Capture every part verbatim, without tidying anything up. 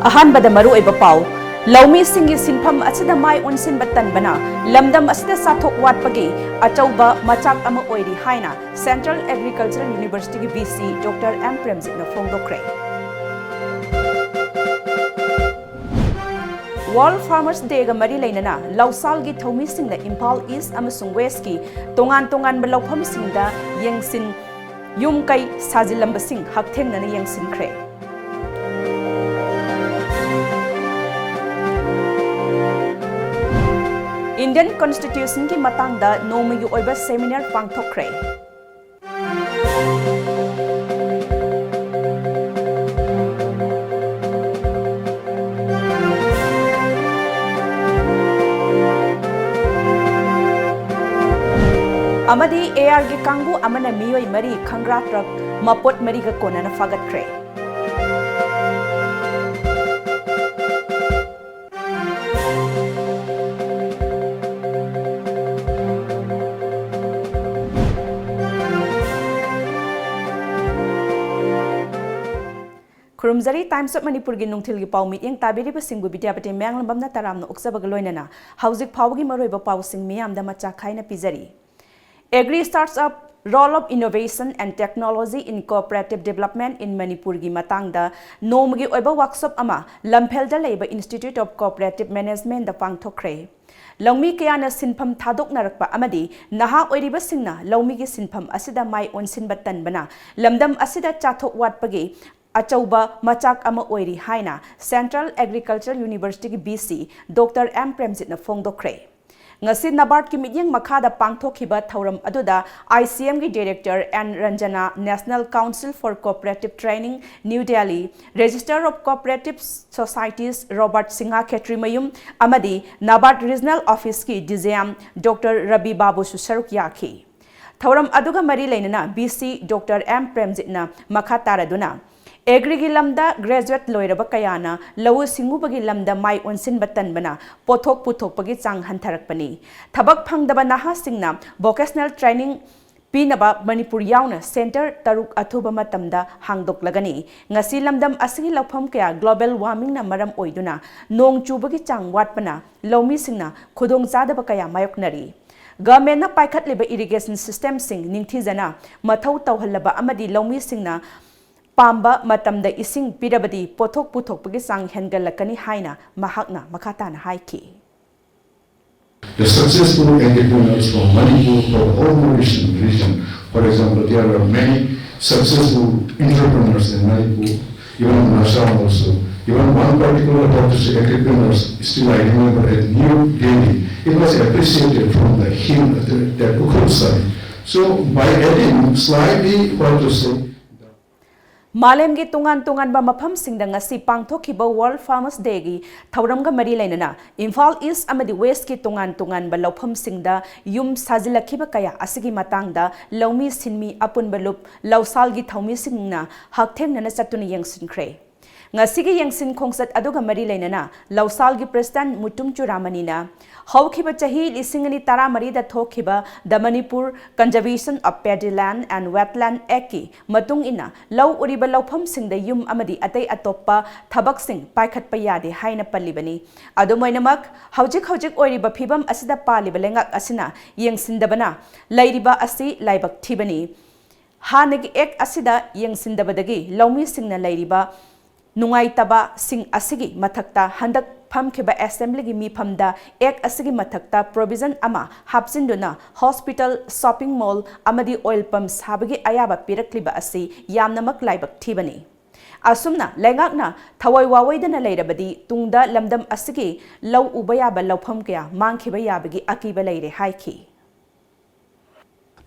ꯑꯍꯥꯟꯕꯗ ꯃꯔꯨꯑꯣꯏꯕ ꯄꯥꯎ꯫ ꯂꯧꯃꯤꯁꯤꯡꯒꯤ ꯁꯤꯟꯐꯝ ꯑꯁꯤꯗ ꯃꯥꯏ ꯑꯣꯟꯁꯤꯟꯕ ꯇꯟꯕꯅ ꯂꯝꯗꯝ ꯑꯁꯤꯗ ꯆꯥꯊꯣꯛ ꯋꯥꯠꯄꯒꯤ ꯑꯆꯧꯕ ꯃꯆꯥꯛ ꯑꯃ ꯑꯣꯏꯔꯤ ꯍꯥꯏꯅ Central Agricultural Universityꯒꯤ V C Doctor M ꯄ꯭ꯔꯦꯝꯖꯤꯠꯅ ꯐꯣꯡꯗꯣꯛꯈ꯭ꯔꯦ꯫ World Farmers Dayꯒ ꯃꯔꯤ ꯂꯩꯅꯅ ꯂꯧꯁꯥꯜꯒꯤ ꯊꯧꯃꯤꯁꯤꯡꯅ ꯏꯝꯐꯥꯜ East ꯑꯃꯁꯨꯡ Westꯀꯤ ꯇꯣꯉꯥꯟ ꯇꯣꯉꯥꯟꯕ ꯂꯧꯐꯝꯁꯤꯡꯗ ꯌꯦꯡꯁꯤꯟ ꯌꯨꯝ ꯀꯩ ꯁꯥꯖꯤꯜꯂꯝꯕꯁꯤꯡ ꯍꯛꯊꯦꯡꯅꯅ ꯌꯦꯡꯁꯤꯟꯈ꯭ꯔꯦ꯫ Indian Constitutionꯒꯤ ꯃꯇꯥꯡꯗ ꯅꯣꯡꯃꯒꯤ ꯑꯣꯏꯕ seminar ꯄꯥꯡꯊꯣꯛꯈ꯭ꯔꯦ꯫ ꯑꯃꯗꯤ ARꯒꯤ ꯀꯥꯡꯕꯨ ꯑꯃꯅ ꯃꯤꯑꯣꯏ ꯃꯔꯤ ꯈꯪꯒ꯭ꯔꯥ ꯇ꯭ꯔꯛ ꯃꯄꯣꯠ ꯃꯔꯤꯒ ꯀꯣꯟꯅꯅ ꯐꯥꯒꯠꯈ꯭ꯔꯦ꯫ ꯈꯨꯔꯨꯝꯖꯔꯤ꯫ Times of Manipurꯒꯤ ꯅꯨꯡꯊꯤꯜꯒꯤ ꯄꯥꯎ ꯃꯤꯠꯌꯦꯡ ꯇꯥꯕꯤꯔꯤꯕꯁꯤꯡꯕꯨ ꯕꯤꯗ꯭ꯌꯥꯄꯇꯤ ꯃꯌꯥꯡꯂꯝꯕꯝꯅ ꯇꯔꯥꯝꯅ ꯑꯣꯛꯆꯕꯒ ꯂꯣꯏꯅꯅ ꯍꯧꯖꯤꯛ ꯐꯥꯎꯕꯒꯤ ꯃꯔꯨꯑꯣꯏꯕ ꯄꯥꯎꯁꯤꯡ ꯃꯤꯌꯥꯝꯗ ꯃꯆꯥ ꯈꯥꯏꯅ ꯄꯤꯖꯔꯤ꯫ Agri Startup, Role of Innovation and Technology in Cooperative Development in Manipurꯒꯤ ꯃꯇꯥꯡꯗ ꯅꯣꯡꯃꯒꯤ ꯑꯣꯏꯕ workshop ꯑꯃ ꯂꯝꯐꯦꯜꯗ ꯂꯩꯕ Institute of Cooperative Managementꯗ ꯄꯥꯡꯊꯣꯛꯈ꯭ꯔꯦ꯫ ꯂꯧꯃꯤ ꯀꯌꯥꯅ ꯁꯤꯟꯐꯝ ꯊꯥꯗꯣꯛꯅꯔꯛꯄ ꯑꯃꯗꯤ ꯅꯍꯥ ꯑꯣꯏꯔꯤꯕꯁꯤꯡꯅ ꯂꯧꯃꯤꯒꯤ ꯁꯤꯟꯐꯝ ꯑꯁꯤꯗ ꯃꯥꯏ ꯑꯣꯟꯁꯤꯟꯕ ꯇꯟꯕꯅ ꯂꯝꯗꯝ ꯑꯁꯤꯗ ꯆꯥꯊꯣꯛ ꯋꯥꯠꯄꯒꯤ ꯑꯆꯧꯕ ꯃꯆꯥꯛ ꯑꯃ ꯑꯣꯏꯔꯤ ꯍꯥꯏꯅ Central Agricultural Universityꯒꯤ V C Doctor M ꯄ꯭ꯔꯦꯝꯖꯤꯠꯅ ꯐꯣꯡꯗꯣꯛꯈ꯭ꯔꯦ꯫ ꯉꯁꯤ NABARDꯀꯤ ꯃꯤꯠꯌꯦꯡ ꯃꯈꯥꯗ ꯄꯥꯡꯊꯣꯛꯈꯤꯕ ꯊꯧꯔꯝ ꯑꯗꯨꯗ ICMꯒꯤ Director N Ranjana, National Council for Cooperative Training, New Delhi, Register of Cooperative Societies Robert Singh ꯈꯦꯇ꯭ꯔꯤꯃꯌꯨꯝ ꯑꯃꯗꯤ NABARD Regional Officeꯀꯤ DGM Doctor Ravi ꯕꯥꯕꯨꯁꯨ ꯁꯔꯨꯛ ꯌꯥꯈꯤ꯫ ꯊꯧꯔꯝ ꯑꯗꯨꯒ ꯃꯔꯤ ꯂꯩꯅꯅ V C Doctor M ꯄ꯭ꯔꯦꯝꯖꯤꯠꯅ ꯃꯈꯥ ꯇꯥꯔꯗꯨꯅ, Agriꯒꯤ ꯂꯝꯗ graduate ꯂꯣꯏꯔꯕ ꯀꯌꯥꯅ ꯂꯧꯎ ꯁꯤꯡꯎꯕꯒꯤ ꯂꯝꯗ ꯃꯥꯏ ꯑꯣꯟꯁꯤꯟꯕ ꯇꯟꯕꯅ ꯄꯣꯠꯊꯣꯛ ꯄꯨꯊꯣꯛꯄꯒꯤ ꯆꯥꯡ ꯍꯟꯊꯔꯛꯄꯅꯤ꯫ ꯊꯕꯛ ꯐꯪꯗꯕ ꯅꯍꯥꯁꯤꯡꯅ vocational training ꯄꯤꯅꯕ ꯃꯅꯤꯄꯨꯔ ꯌꯥꯎꯅ ꯁꯦꯟꯇꯔ ꯇꯔꯨꯛ ꯑꯊꯨꯕ ꯃꯇꯝꯗ ꯍꯥꯡꯗꯣꯛꯂꯒꯅꯤ꯫ ꯉꯁꯤ ꯂꯝꯗꯝ ꯑꯁꯤꯒꯤ ꯂꯧꯐꯝ ꯀꯌꯥ ꯒ꯭ꯂꯣꯕꯦꯜ ꯋꯥꯔꯃꯤꯡꯅ ꯃꯔꯝ ꯑꯣꯏꯗꯨꯅ ꯅꯣꯡ ꯆꯨꯕꯒꯤ ꯆꯥꯡ ꯋꯥꯠꯄꯅ ꯂꯧꯃꯤꯁꯤꯡꯅ ꯈꯨꯗꯣꯡꯆꯥꯗꯕ ꯀꯌꯥ ꯃꯥꯌꯣꯛꯅꯔꯤ꯫ ꯒꯚꯔꯟꯃꯦꯟꯠꯅ ꯄꯥꯏꯈꯠꯂꯤꯕ ꯏꯔꯤꯒꯦꯁꯟ ꯁꯤꯁꯇꯦꯝꯁꯤꯡ ꯅꯤꯡꯊꯤꯖꯅ ꯃꯊꯧ ꯇꯧꯍꯜꯂꯕ ꯑꯃꯗꯤ ꯂꯧꯃꯤꯁꯤꯡꯅ ꯄꯥꯝꯕ ꯃꯇꯝꯗ ꯏꯁꯤꯡ ꯄꯤꯔꯕꯗꯤ ꯄꯣꯠꯊꯣꯛ ꯄꯨꯊꯣꯛꯄꯒꯤ ꯆꯥꯡ ꯍꯦꯟꯒꯠꯂꯛꯀꯅꯤ ꯍꯥꯏꯅ ꯃꯍꯥꯛꯅ ꯃꯈꯥ ꯇꯥꯅ ꯍꯥꯏꯈꯤ꯫ The successful entrepreneurs from Manipur for the whole Northeastern region. For example, there are many successful entrepreneurs in Manipur, even in Assam also. Even one particular entrepreneurs, still I remember at New Delhi, it was appreciated from the hill, that, that Ukhrul side. So by adding slightly, what to say, ꯃꯥꯂꯦꯝꯒꯤ ꯇꯣꯉꯥꯟ ꯇꯣꯉꯥꯟꯕ ꯃꯐꯝꯁꯤꯡꯗ ꯉꯁꯤ ꯄꯥꯡꯊꯣꯛꯈꯤꯕ World Farmers Dayꯒꯤ ꯊꯧꯔꯝꯒ ꯃꯔꯤ ꯂꯩꯅꯅ ꯏꯝꯐꯥꯜ ꯏꯁ ꯑꯃꯗꯤ ꯋꯦꯁꯀꯤ ꯇꯣꯉꯥꯟ ꯇꯣꯉꯥꯟꯕ ꯂꯧꯐꯝꯁꯤꯡꯗ ꯌꯨꯝ ꯁꯥꯖꯤꯜꯂꯛꯈꯤꯕ ꯀꯌꯥ ꯑꯁꯤꯒꯤ ꯃꯇꯥꯡꯗ ꯂꯧꯃꯤ ꯁꯤꯟꯃꯤ ꯑꯄꯨꯟꯕ ꯂꯨꯞ ꯂꯧꯁꯥꯜꯒꯤ ꯊꯧꯃꯤꯁꯤꯡꯅ ꯍꯛꯊꯦꯡꯅꯅ ꯆꯠꯇꯨꯅ ꯌꯦꯡꯁꯤꯟꯈ꯭ꯔꯦ꯫ ꯉꯁꯤꯒꯤ ꯌꯦꯡꯁꯤꯟ ꯈꯣꯡꯆꯠ ꯑꯗꯨꯒ ꯃꯔꯤ ꯂꯩꯅꯅ ꯂꯧꯁꯥꯜꯒꯤ ꯄ꯭ꯔꯦꯁꯤꯗꯦꯟꯠ ꯃꯨꯇꯨꯝ ꯆꯨꯔꯥꯃꯅꯤꯅ ꯍꯧꯈꯤꯕ ꯆꯍꯤ ꯂꯤꯁꯤꯡ ꯑꯅꯤ ꯇꯔꯥꯃꯔꯤꯗ ꯊꯣꯛꯈꯤꯕ The Manipur Conservation of Paddy Land and Wetland Actꯀꯤ ꯃꯇꯨꯡ ꯏꯟꯅ ꯂꯧ ꯎꯔꯤꯕ ꯂꯧꯐꯝꯁꯤꯡꯗ ꯌꯨꯝ ꯑꯃꯗꯤ ꯑꯇꯩ ꯑꯇꯣꯞꯄ ꯊꯕꯛꯁꯤꯡ ꯄꯥꯏꯈꯠꯄ ꯌꯥꯗꯦ ꯍꯥꯏꯅ ꯄꯜꯂꯤꯕꯅꯤ꯫ ꯑꯗꯨꯝ ꯑꯣꯏꯅꯃꯛ, ꯍꯧꯖꯤꯛ ꯍꯧꯖꯤꯛ ꯑꯣꯏꯔꯤꯕ ꯐꯤꯕꯝ ꯑꯁꯤꯗ ꯄꯥꯜꯂꯤꯕ ꯂꯩꯉꯥꯛ ꯑꯁꯤꯅ ꯌꯦꯡꯁꯤꯟꯗꯕꯅ ꯂꯩꯔꯤꯕ ꯑꯁꯤ ꯂꯥꯏꯕꯛ ꯊꯤꯕꯅꯤ꯫ ꯍꯥꯟꯅꯒꯤ ꯑꯦꯛ ꯑꯁꯤꯗ ꯌꯦꯡꯁꯤꯟꯗꯕꯗꯒꯤ ꯂꯧꯃꯤꯁꯤꯡꯅ ꯂꯩꯔꯤꯕ ꯅꯨꯡꯉꯥꯏꯇꯕꯁꯤꯡ ꯑꯁꯤꯒꯤ ꯃꯊꯛꯇ ꯍꯟꯗꯛ ꯐꯝꯈꯤꯕ ꯑꯦꯁꯦꯝꯕ꯭ꯂꯤꯒꯤ ꯃꯤꯐꯝꯗ ꯑꯦꯛ ꯑꯁꯤꯒꯤ ꯃꯊꯛꯇ ꯄ꯭ꯔꯣꯚꯤꯖꯟ ꯑꯃ ꯍꯥꯞꯆꯤꯟꯗꯨꯅ ꯍꯣꯁꯄꯤꯇꯥꯜ, ꯁꯣꯞꯄꯤꯡ ꯃꯣꯜ ꯑꯃꯗꯤ ꯑꯣꯏꯜ ꯄꯝ ꯁꯥꯕꯒꯤ ꯑꯌꯥꯕ ꯄꯤꯔꯛꯂꯤꯕ ꯑꯁꯤ ꯌꯥꯝꯅꯃꯛ ꯂꯥꯏꯕꯛ ꯊꯤꯕꯅꯤ꯫ ꯑꯁꯨꯝꯅ ꯂꯩꯉꯥꯛꯅ ꯊꯋꯥꯏ ꯋꯥꯋꯣꯏꯗꯅ ꯂꯩꯔꯕꯗꯤ ꯇꯨꯡꯗ ꯂꯝꯗꯝ ꯑꯁꯤꯒꯤ ꯂꯧ ꯎꯕ ꯌꯥꯕ ꯂꯧꯐꯝ ꯀꯌꯥ ꯃꯥꯡꯈꯤꯕ ꯌꯥꯕꯒꯤ ꯑꯀꯤꯕ ꯂꯩꯔꯦ ꯍꯥꯏꯈꯤ꯫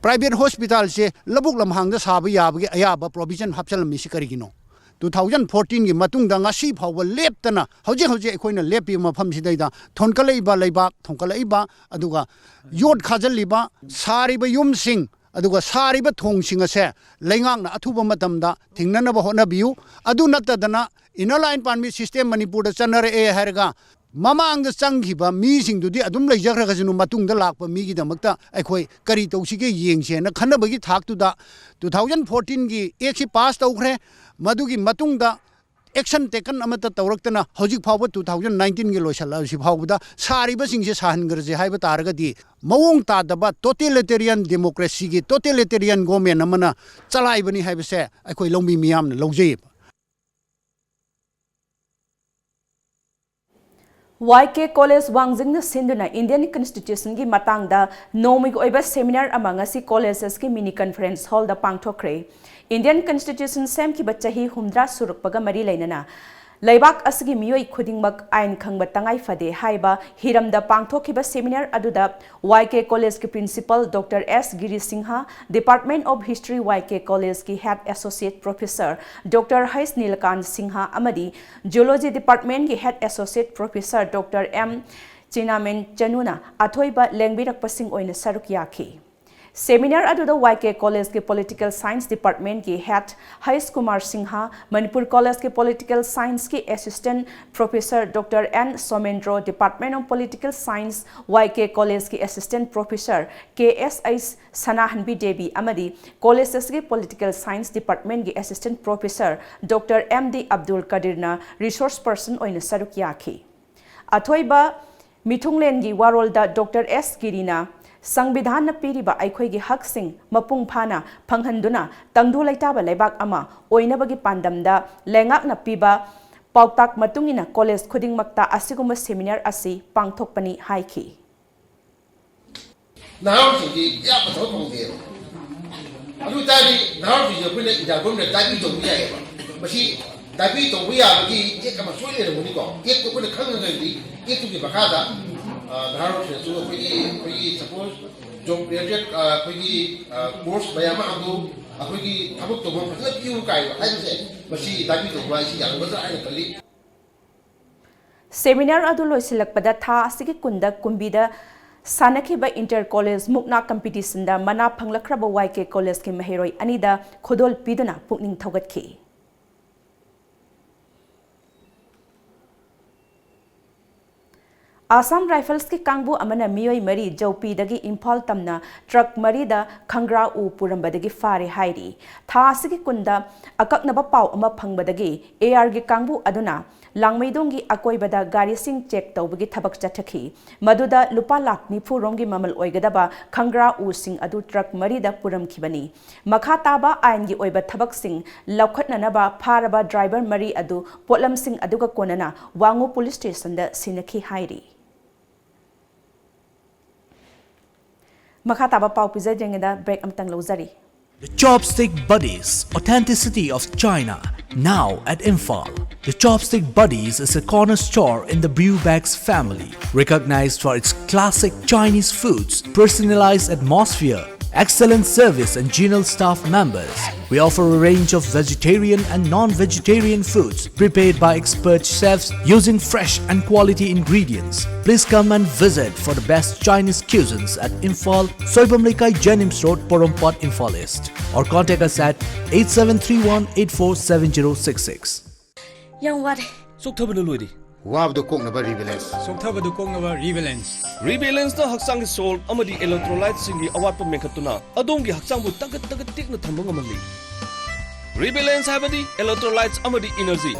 Private hospitalꯁꯦ ꯂꯧꯕꯨꯛ ꯂꯝꯍꯥꯡꯗ ꯁꯥꯕ ꯌꯥꯕꯒꯤ ꯑꯌꯥꯕ provision ꯍꯥꯞꯆꯤꯜꯂꯝꯃꯤꯁꯤ ꯀꯔꯤꯒꯤꯅꯣ? Two thousand fourteenꯒꯤ ꯃꯇꯨꯡꯗ ꯉꯁꯤ ꯐꯥꯎꯕ ꯂꯦꯞꯇꯅ ꯍꯧꯖꯤꯛ ꯍꯧꯖꯤꯛ ꯑꯩꯈꯣꯏꯅ ꯂꯦꯞꯄꯤꯕ ꯃꯐꯝꯁꯤꯗꯩꯗ ꯊꯣꯟꯀꯠꯂꯛꯏꯕ ꯂꯩꯕꯥꯛ, ꯊꯣꯟꯀꯠꯂꯛꯏꯕ ꯑꯗꯨꯒ ꯌꯣꯠ ꯈꯥꯖꯤꯜꯂꯤꯕ, ꯁꯥꯔꯤꯕ ꯌꯨꯝꯁꯤꯡ, ꯑꯗꯨꯒ ꯁꯥꯔꯤꯕ ꯊꯣꯡꯁꯤꯡ ꯑꯁꯦ ꯂꯩꯉꯥꯛꯅ ꯑꯊꯨꯕ ꯃꯇꯝꯗ ꯊꯤꯡꯅꯅꯕ ꯍꯣꯠꯅꯕꯤꯌꯨ꯫ ꯑꯗꯨ ꯅꯠꯇꯗꯅ Inner Line Permit System ꯃꯅꯤꯄꯨꯔꯗ ꯆꯠꯅꯔꯛꯑꯦ ꯍꯥꯏꯔꯒ ꯃꯃꯥꯡꯗ ꯆꯪꯈꯤꯕ ꯃꯤꯁꯤꯡꯗꯨꯗꯤ ꯑꯗꯨꯝ ꯂꯩꯖꯈ꯭ꯔꯒꯁꯅꯨ, ꯃꯇꯨꯡꯗ ꯂꯥꯛꯄ ꯃꯤꯒꯤꯗꯃꯛꯇ ꯑꯩꯈꯣꯏ ꯀꯔꯤ ꯇꯧꯁꯤꯒꯦ ꯌꯦꯡꯁꯦꯅ ꯈꯟꯅꯕꯒꯤ ꯊꯥꯛꯇꯨꯗ two thousand fourteen ꯒꯤ ꯑꯦꯛꯁꯤ ꯄꯥꯁ ꯇꯧꯈ꯭ꯔꯦ꯫ ꯃꯗꯨꯒꯤ ꯃꯇꯨꯡꯗ action taken ꯑꯃꯠꯇ ꯇꯧꯔꯛꯇꯅ ꯍꯧꯖꯤꯛ ꯐꯥꯎꯕ two thousand nineteen ꯒꯤ ꯂꯣꯏꯁꯤꯜꯂꯛꯑꯁꯤ ꯐꯥꯎꯕꯗ ꯁꯥꯔꯤꯕꯁꯤꯡꯁꯦ ꯁꯥꯍꯟꯈ꯭ꯔꯁꯦ ꯍꯥꯏꯕ ꯇꯥꯔꯒꯗꯤ, ꯃꯑꯣꯡ ꯇꯥꯗꯕ totalitarian democracy ꯒꯤ totalitarian government ꯑꯃꯅ ꯆꯂꯥꯏꯕꯅꯤ ꯍꯥꯏꯕꯁꯦ ꯑꯩꯈꯣꯏ ꯂꯧꯃꯤ ꯃꯤꯌꯥꯝꯅ ꯂꯧꯖꯩꯌꯦꯕ꯫ ꯋꯥꯏ ꯀꯦ ꯀꯣꯂꯦꯖ ꯋꯥꯡꯖꯤꯡꯅ ꯁꯤꯟꯗꯨꯅ Indian Constitution ꯒꯤ ꯃꯇꯥꯡꯗ ꯅꯣꯡꯃꯒꯤ ꯑꯣꯏꯕ seminar ꯑꯃ ꯉꯁꯤ colleges ꯀꯤ mini conference hall ꯗ ꯄꯥꯡꯊꯣꯛꯈ꯭ꯔꯦ꯫ Indian Constitution ꯁꯦꯝꯈꯤꯕ ꯆꯍꯤ ꯍꯨꯝꯗ꯭ꯔꯥ ꯁꯨꯔꯛꯄꯒ ꯃꯔꯤ ꯂꯩꯅꯅ ꯂꯩꯕꯥꯛ ꯑꯁꯤꯒꯤ ꯃꯤꯑꯣꯏ ꯈꯨꯗꯤꯡꯃꯛ ꯑꯥꯏꯟ ꯈꯪꯕ ꯇꯉꯥꯏ ꯐꯗꯦ ꯍꯥꯏꯕ ꯍꯤꯔꯝꯗ ꯄꯥꯡꯊꯣꯛꯈꯤꯕ seminar ꯑꯗꯨꯗ ꯋꯥꯏ ꯀꯦ ꯀꯣꯂꯦꯖꯀꯤ principal Doctor S Giri Singh, Department of History Y K ꯀꯣꯂꯦꯖꯀꯤ head associate professor Doctor ꯍꯩꯁ ꯅꯤꯂꯀꯥꯟ ꯁꯤꯡꯍ ꯑꯃꯗꯤ Zoology Department ꯀꯤ head associate professor Doctor M Chinamen ꯆꯅꯨꯅ ꯑꯊꯣꯏꯕ ꯂꯦꯡꯕꯤꯔꯛꯄꯁꯤꯡ ꯑꯣꯏꯅ ꯁꯔꯨꯛ ꯌꯥꯈꯤ꯫ Seminar ꯑꯗꯨꯗ ꯋꯥꯏ ꯀꯦ ꯀꯣꯂꯦꯖꯀꯤ Political Science Department ꯀꯤ head ꯍꯩꯁ ꯀꯨꯃꯥꯔ ꯁꯤꯡꯍ, ꯃꯅꯤꯄꯨꯔ ꯀꯣꯂꯦꯖꯀꯤ Political Science ꯀꯤ assistant professor Doctor N Somendro, Department of Political Science Y K ꯀꯣꯂꯦꯖꯀꯤ assistant professor K S H Sanahanbi Devi ꯑꯃꯗꯤ colleges ꯀꯤ Political Science Department ꯀꯤ assistant professor Doctor M D Abdul ꯀꯗꯤꯔꯅ resource person ꯑꯣꯏꯅ ꯁꯔꯨꯛ ꯌꯥꯈꯤ꯫ ꯑꯊꯣꯏꯕ ꯃꯤꯊꯨꯡꯂꯦꯟꯒꯤ ꯋꯥꯔꯣꯜꯗ Doctor ꯑꯦꯁ ꯒꯤꯔꯤꯅ ꯁꯪꯕꯤꯙꯥꯟꯅ ꯄꯤꯔꯤꯕ ꯑꯩꯈꯣꯏꯒꯤ ꯍꯛꯁꯤꯡ ꯃꯄꯨꯡ ꯐꯥꯅ ꯐꯪꯍꯟꯗꯨꯅ ꯇꯪꯗꯨ ꯂꯩꯇꯥꯕ ꯂꯩꯕꯥꯛ ꯑꯃ ꯑꯣꯏꯅꯕꯒꯤ ꯄꯥꯟꯗꯝꯗ ꯂꯩꯉꯥꯛꯅ ꯄꯤꯕ ꯄꯥꯎꯇꯥꯛ ꯃꯇꯨꯡ ꯏꯟꯅ ꯀꯣꯂꯦꯖ ꯈꯨꯗꯤꯡꯃꯛꯇ ꯑꯁꯤꯒꯨꯝꯕ seminar ꯑꯁꯤ ꯄꯥꯡꯊꯣꯛꯄꯅꯤ ꯍꯥꯏꯈꯤ꯫ ꯅꯍꯥꯔꯣꯜꯁꯤꯡꯁꯤ ꯑꯌꯥꯝꯕ ꯊꯕꯛ ꯐꯪꯗꯦꯕ꯫ ꯑꯗꯨ ꯑꯣꯏꯇꯥꯔꯗꯤ ꯅꯍꯥꯔꯣꯜꯁꯤꯡꯁꯦ ꯑꯩꯈꯣꯏꯅ ꯏꯟꯗꯤꯌꯥ ꯒꯣꯔꯃꯦꯟꯅ ꯗꯥꯏꯕꯤ ꯇꯧꯕ ꯌꯥꯏꯌꯦꯕ꯫ ꯃꯁꯤ ꯗꯥꯏꯕꯤ ꯇꯧꯕ ꯌꯥꯕꯒꯤ ꯑꯦꯛ ꯑꯃ ꯁꯣꯏ ꯂꯩꯔꯝꯒꯅꯤꯀꯣ꯫ ꯑꯦꯛꯇꯣ ꯑꯩꯈꯣꯏꯅ ꯈꯪꯉꯒꯗꯤ ꯑꯦꯛꯇꯨꯒꯤ ꯃꯈꯥꯗ ꯅꯍꯥꯔꯣꯜꯁꯤꯡꯅꯁꯨ ꯑꯩꯈꯣꯏꯒꯤ ꯑꯩꯈꯣꯏꯒꯤ ꯁꯄꯣꯁ ꯖꯣꯕ ꯔꯤꯂꯦꯇꯦꯠ ꯑꯩꯈꯣꯏꯒꯤ ꯀꯣꯔꯁ ꯃꯌꯥꯝ ꯑꯃ ꯑꯗꯨ ꯑꯩꯈꯣꯏꯒꯤ ꯊꯕꯛ ꯇꯧꯕ ꯐꯖꯅ ꯄꯤꯌꯨ ꯀꯥꯏꯕ ꯍꯥꯏꯕꯁꯦ ꯃꯁꯤ ꯗꯥꯏꯕꯤ ꯇꯧꯕ ꯍꯥꯏꯁꯤ ꯌꯥꯔꯝꯒꯗ꯭ꯔꯥ ꯍꯥꯏꯅ ꯈꯜꯂꯤ꯫ Seminar ꯑꯗꯨ ꯂꯣꯏꯁꯤꯜꯂꯛꯄꯗ ꯊꯥ ꯑꯁꯤꯒꯤ ꯀꯨꯟꯗ ꯀꯨꯝꯕꯤꯗ ꯁꯥꯟꯅꯈꯤꯕ inter college ꯃꯨꯛꯅꯥ competition ꯗ ꯃꯅꯥ ꯐꯪꯂꯛꯈ꯭ꯔꯕ ꯋꯥꯏ ꯀꯦ ꯀꯣꯂꯦꯖꯀꯤ ꯃꯍꯩꯔꯣꯏ ꯑꯅꯤꯗ ꯈꯨꯗꯣꯜ ꯄꯤꯗꯨꯅ ꯄꯨꯛꯅꯤꯡ ꯊꯧꯒꯠꯈꯤ꯫ ꯑꯁꯥꯝ ꯔꯥꯏꯐꯜꯁꯀꯤ ꯀꯥꯡꯕꯨ ꯑꯃꯅ ꯃꯤꯑꯣꯏ ꯃꯔꯤ ꯖꯧꯄꯤꯗꯒꯤ ꯏꯝꯐꯥꯜ ꯇꯝꯅ ꯇ꯭ꯔꯛ ꯃꯔꯤꯗ ꯈꯪꯒ꯭ꯔꯥ ꯎ ꯄꯨꯔꯝꯕꯗꯒꯤ ꯐꯥꯔꯦ ꯍꯥꯏꯔꯤ꯫ ꯊꯥ ꯑꯁꯤꯒꯤ ꯀꯨꯟꯗ ꯑꯀꯛꯅꯕ ꯄꯥꯎ ꯑꯃ ꯐꯪꯕꯗꯒꯤ ꯑꯦ ꯑꯥꯔꯒꯤ ꯀꯥꯡꯕꯨ ꯑꯗꯨꯅ ꯂꯥꯡꯃꯩꯗꯣꯡꯒꯤ ꯑꯀꯣꯏꯕꯗ ꯒꯥꯔꯤꯁꯤꯡ ꯆꯦꯛ ꯇꯧꯕꯒꯤ ꯊꯕꯛ ꯆꯠꯊꯈꯤ꯫ ꯃꯗꯨꯗ ꯂꯨꯄꯥ ꯂꯥꯈ ꯅꯤꯐꯨ ꯔꯣꯝꯒꯤ ꯃꯃꯜ ꯑꯣꯏꯒꯗꯕ ꯈꯪꯒ꯭ꯔꯥ ꯎꯁꯤꯡ ꯑꯗꯨ ꯇ꯭ꯔꯛ ꯃꯔꯤꯗ ꯄꯨꯔꯝꯈꯤꯕꯅꯤ꯫ ꯃꯈꯥ ꯇꯥꯕ ꯑꯥꯏꯟꯒꯤ ꯑꯣꯏꯕ ꯊꯕꯛꯁꯤꯡ ꯂꯧꯈꯠꯅꯅꯕ ꯐꯥꯔꯕ ꯗ꯭ꯔꯥꯏꯚꯔ ꯃꯔꯤ ꯑꯗꯨ ꯄꯣꯠꯂꯝꯁꯤꯡ ꯑꯗꯨꯒ ꯀꯣꯟꯅꯅ ꯋꯥꯉꯨ ꯄꯨꯂꯤꯁ ꯁ꯭ꯇꯦꯁꯟꯗ ꯁꯤꯟꯅꯈꯤ ꯍꯥꯏꯔꯤ꯫ ꯃꯈꯥ ꯇꯥꯕ ꯄꯥꯎ ꯄꯤꯖꯗ꯭ꯔꯤꯉꯩꯗ ꯕ꯭ꯔꯦꯛ ꯑꯃꯇꯪ ꯂꯧꯖꯔꯤ꯫ The Chopstick Buddies, authenticity of China, now at Imphal. The Chopstick Buddies is a corner store in the Brewbags family, recognized for its classic Chinese foods, personalized atmosphere, excellent service, and genial staff members. We offer a range of vegetarian and non-vegetarian foods prepared by expert chefs using fresh and quality ingredients. Please come and visit for the best Chinese cuisines at Imphal, Soibam Leikai, Jenims Road, Porompat, Imphal East. Or contact us at eight seven three one eight four seven zero six six. ꯌꯥꯝ ꯋꯥꯔꯦ꯫ ꯆꯣꯛꯊꯕꯅ ꯂꯣꯏꯔꯦ꯫ ꯋꯥꯕꯗꯨ ꯀꯣꯛꯅꯕ ꯔꯤꯕꯦꯂꯦꯟꯁ꯫ ꯆꯣꯛꯊꯕꯗꯨ ꯀꯣꯛꯅꯕ ꯔꯤꯕꯦꯂꯦꯟꯁ꯫ ꯔꯤꯕꯦꯂꯦꯟꯁꯅ ꯍꯛꯆꯥꯡꯒꯤ soul ꯑꯃꯗꯤ ꯏꯂꯦꯛꯇ꯭ꯔꯣꯂꯥꯏꯠꯁꯤꯡꯒꯤ ꯑꯋꯥꯠꯄ ꯃꯦꯟꯈꯠꯇꯨꯅ ꯑꯗꯣꯝꯒꯤ ꯍꯛꯆꯥꯡꯕꯨ ꯇꯒꯠ ꯇꯒꯠ ꯇꯦꯛꯅ ꯊꯝꯕ ꯉꯝꯍꯜꯂꯤ꯫ ꯔꯤꯕꯦꯂꯦꯟꯁ ꯍꯥꯏꯕꯗꯤ ꯏꯂꯦꯛꯇ꯭ꯔꯣꯂꯥꯏꯠꯁ ꯑꯃꯗꯤ ꯏꯅꯔꯖꯤ꯫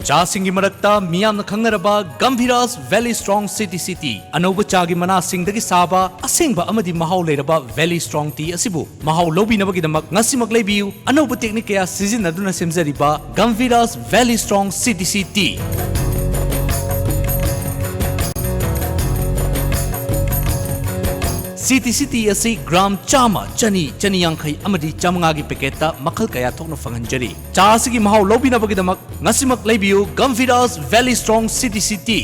ꯆꯥꯁꯤꯡꯒꯤ ꯃꯔꯛꯇ ꯃꯤꯌꯥꯝꯅ ꯈꯪꯅꯔꯕ Gambhiras valley strong C T C T. ꯑꯅꯧꯕ ꯆꯥꯒꯤ ꯃꯅꯥꯁꯤꯡꯗꯒꯤ ꯁꯥꯕ ꯑꯁꯦꯡꯕ ꯑꯃꯗꯤ ꯃꯍꯥꯎ ꯂꯩꯔꯕ ꯚꯦꯂꯤ ꯁ꯭ꯇ꯭ꯔꯣꯡ ꯇꯤ ꯑꯁꯤꯕꯨ ꯃꯍꯥꯎ ꯂꯧꯕꯤꯅꯕꯒꯤꯗꯃꯛ ꯉꯁꯤꯃꯛ ꯂꯩꯕꯤꯌꯨ꯫ ꯑꯅꯧꯕ ꯇꯦꯛꯅꯤꯛ ꯀꯌꯥ ꯁꯤꯖꯤꯟꯅꯗꯨꯅ ꯁꯦꯝꯖꯔꯤꯕ Gambhiras valley strong C T C T. C T C T ꯑꯁꯤ ꯒ꯭ꯔꯥꯝ ꯆꯥꯝꯃ, ꯆꯅꯤ, ꯆꯅꯤ ꯌꯥꯡꯈꯩ ꯑꯃꯗꯤ ꯆꯥꯃꯉꯥꯒꯤ ꯄꯦꯀꯦꯠꯇ ꯃꯈꯜ ꯀꯌꯥ ꯊꯣꯛꯅ ꯐꯪꯍꯟꯖꯔꯤ꯫ ꯆꯥ ꯑꯁꯤꯒꯤ ꯃꯍꯥꯎ ꯂꯧꯕꯤꯅꯕꯒꯤꯗꯃꯛ ꯉꯁꯤꯃꯛ ꯂꯩꯕꯤꯌꯨ Gambhiras valley strong C T C T.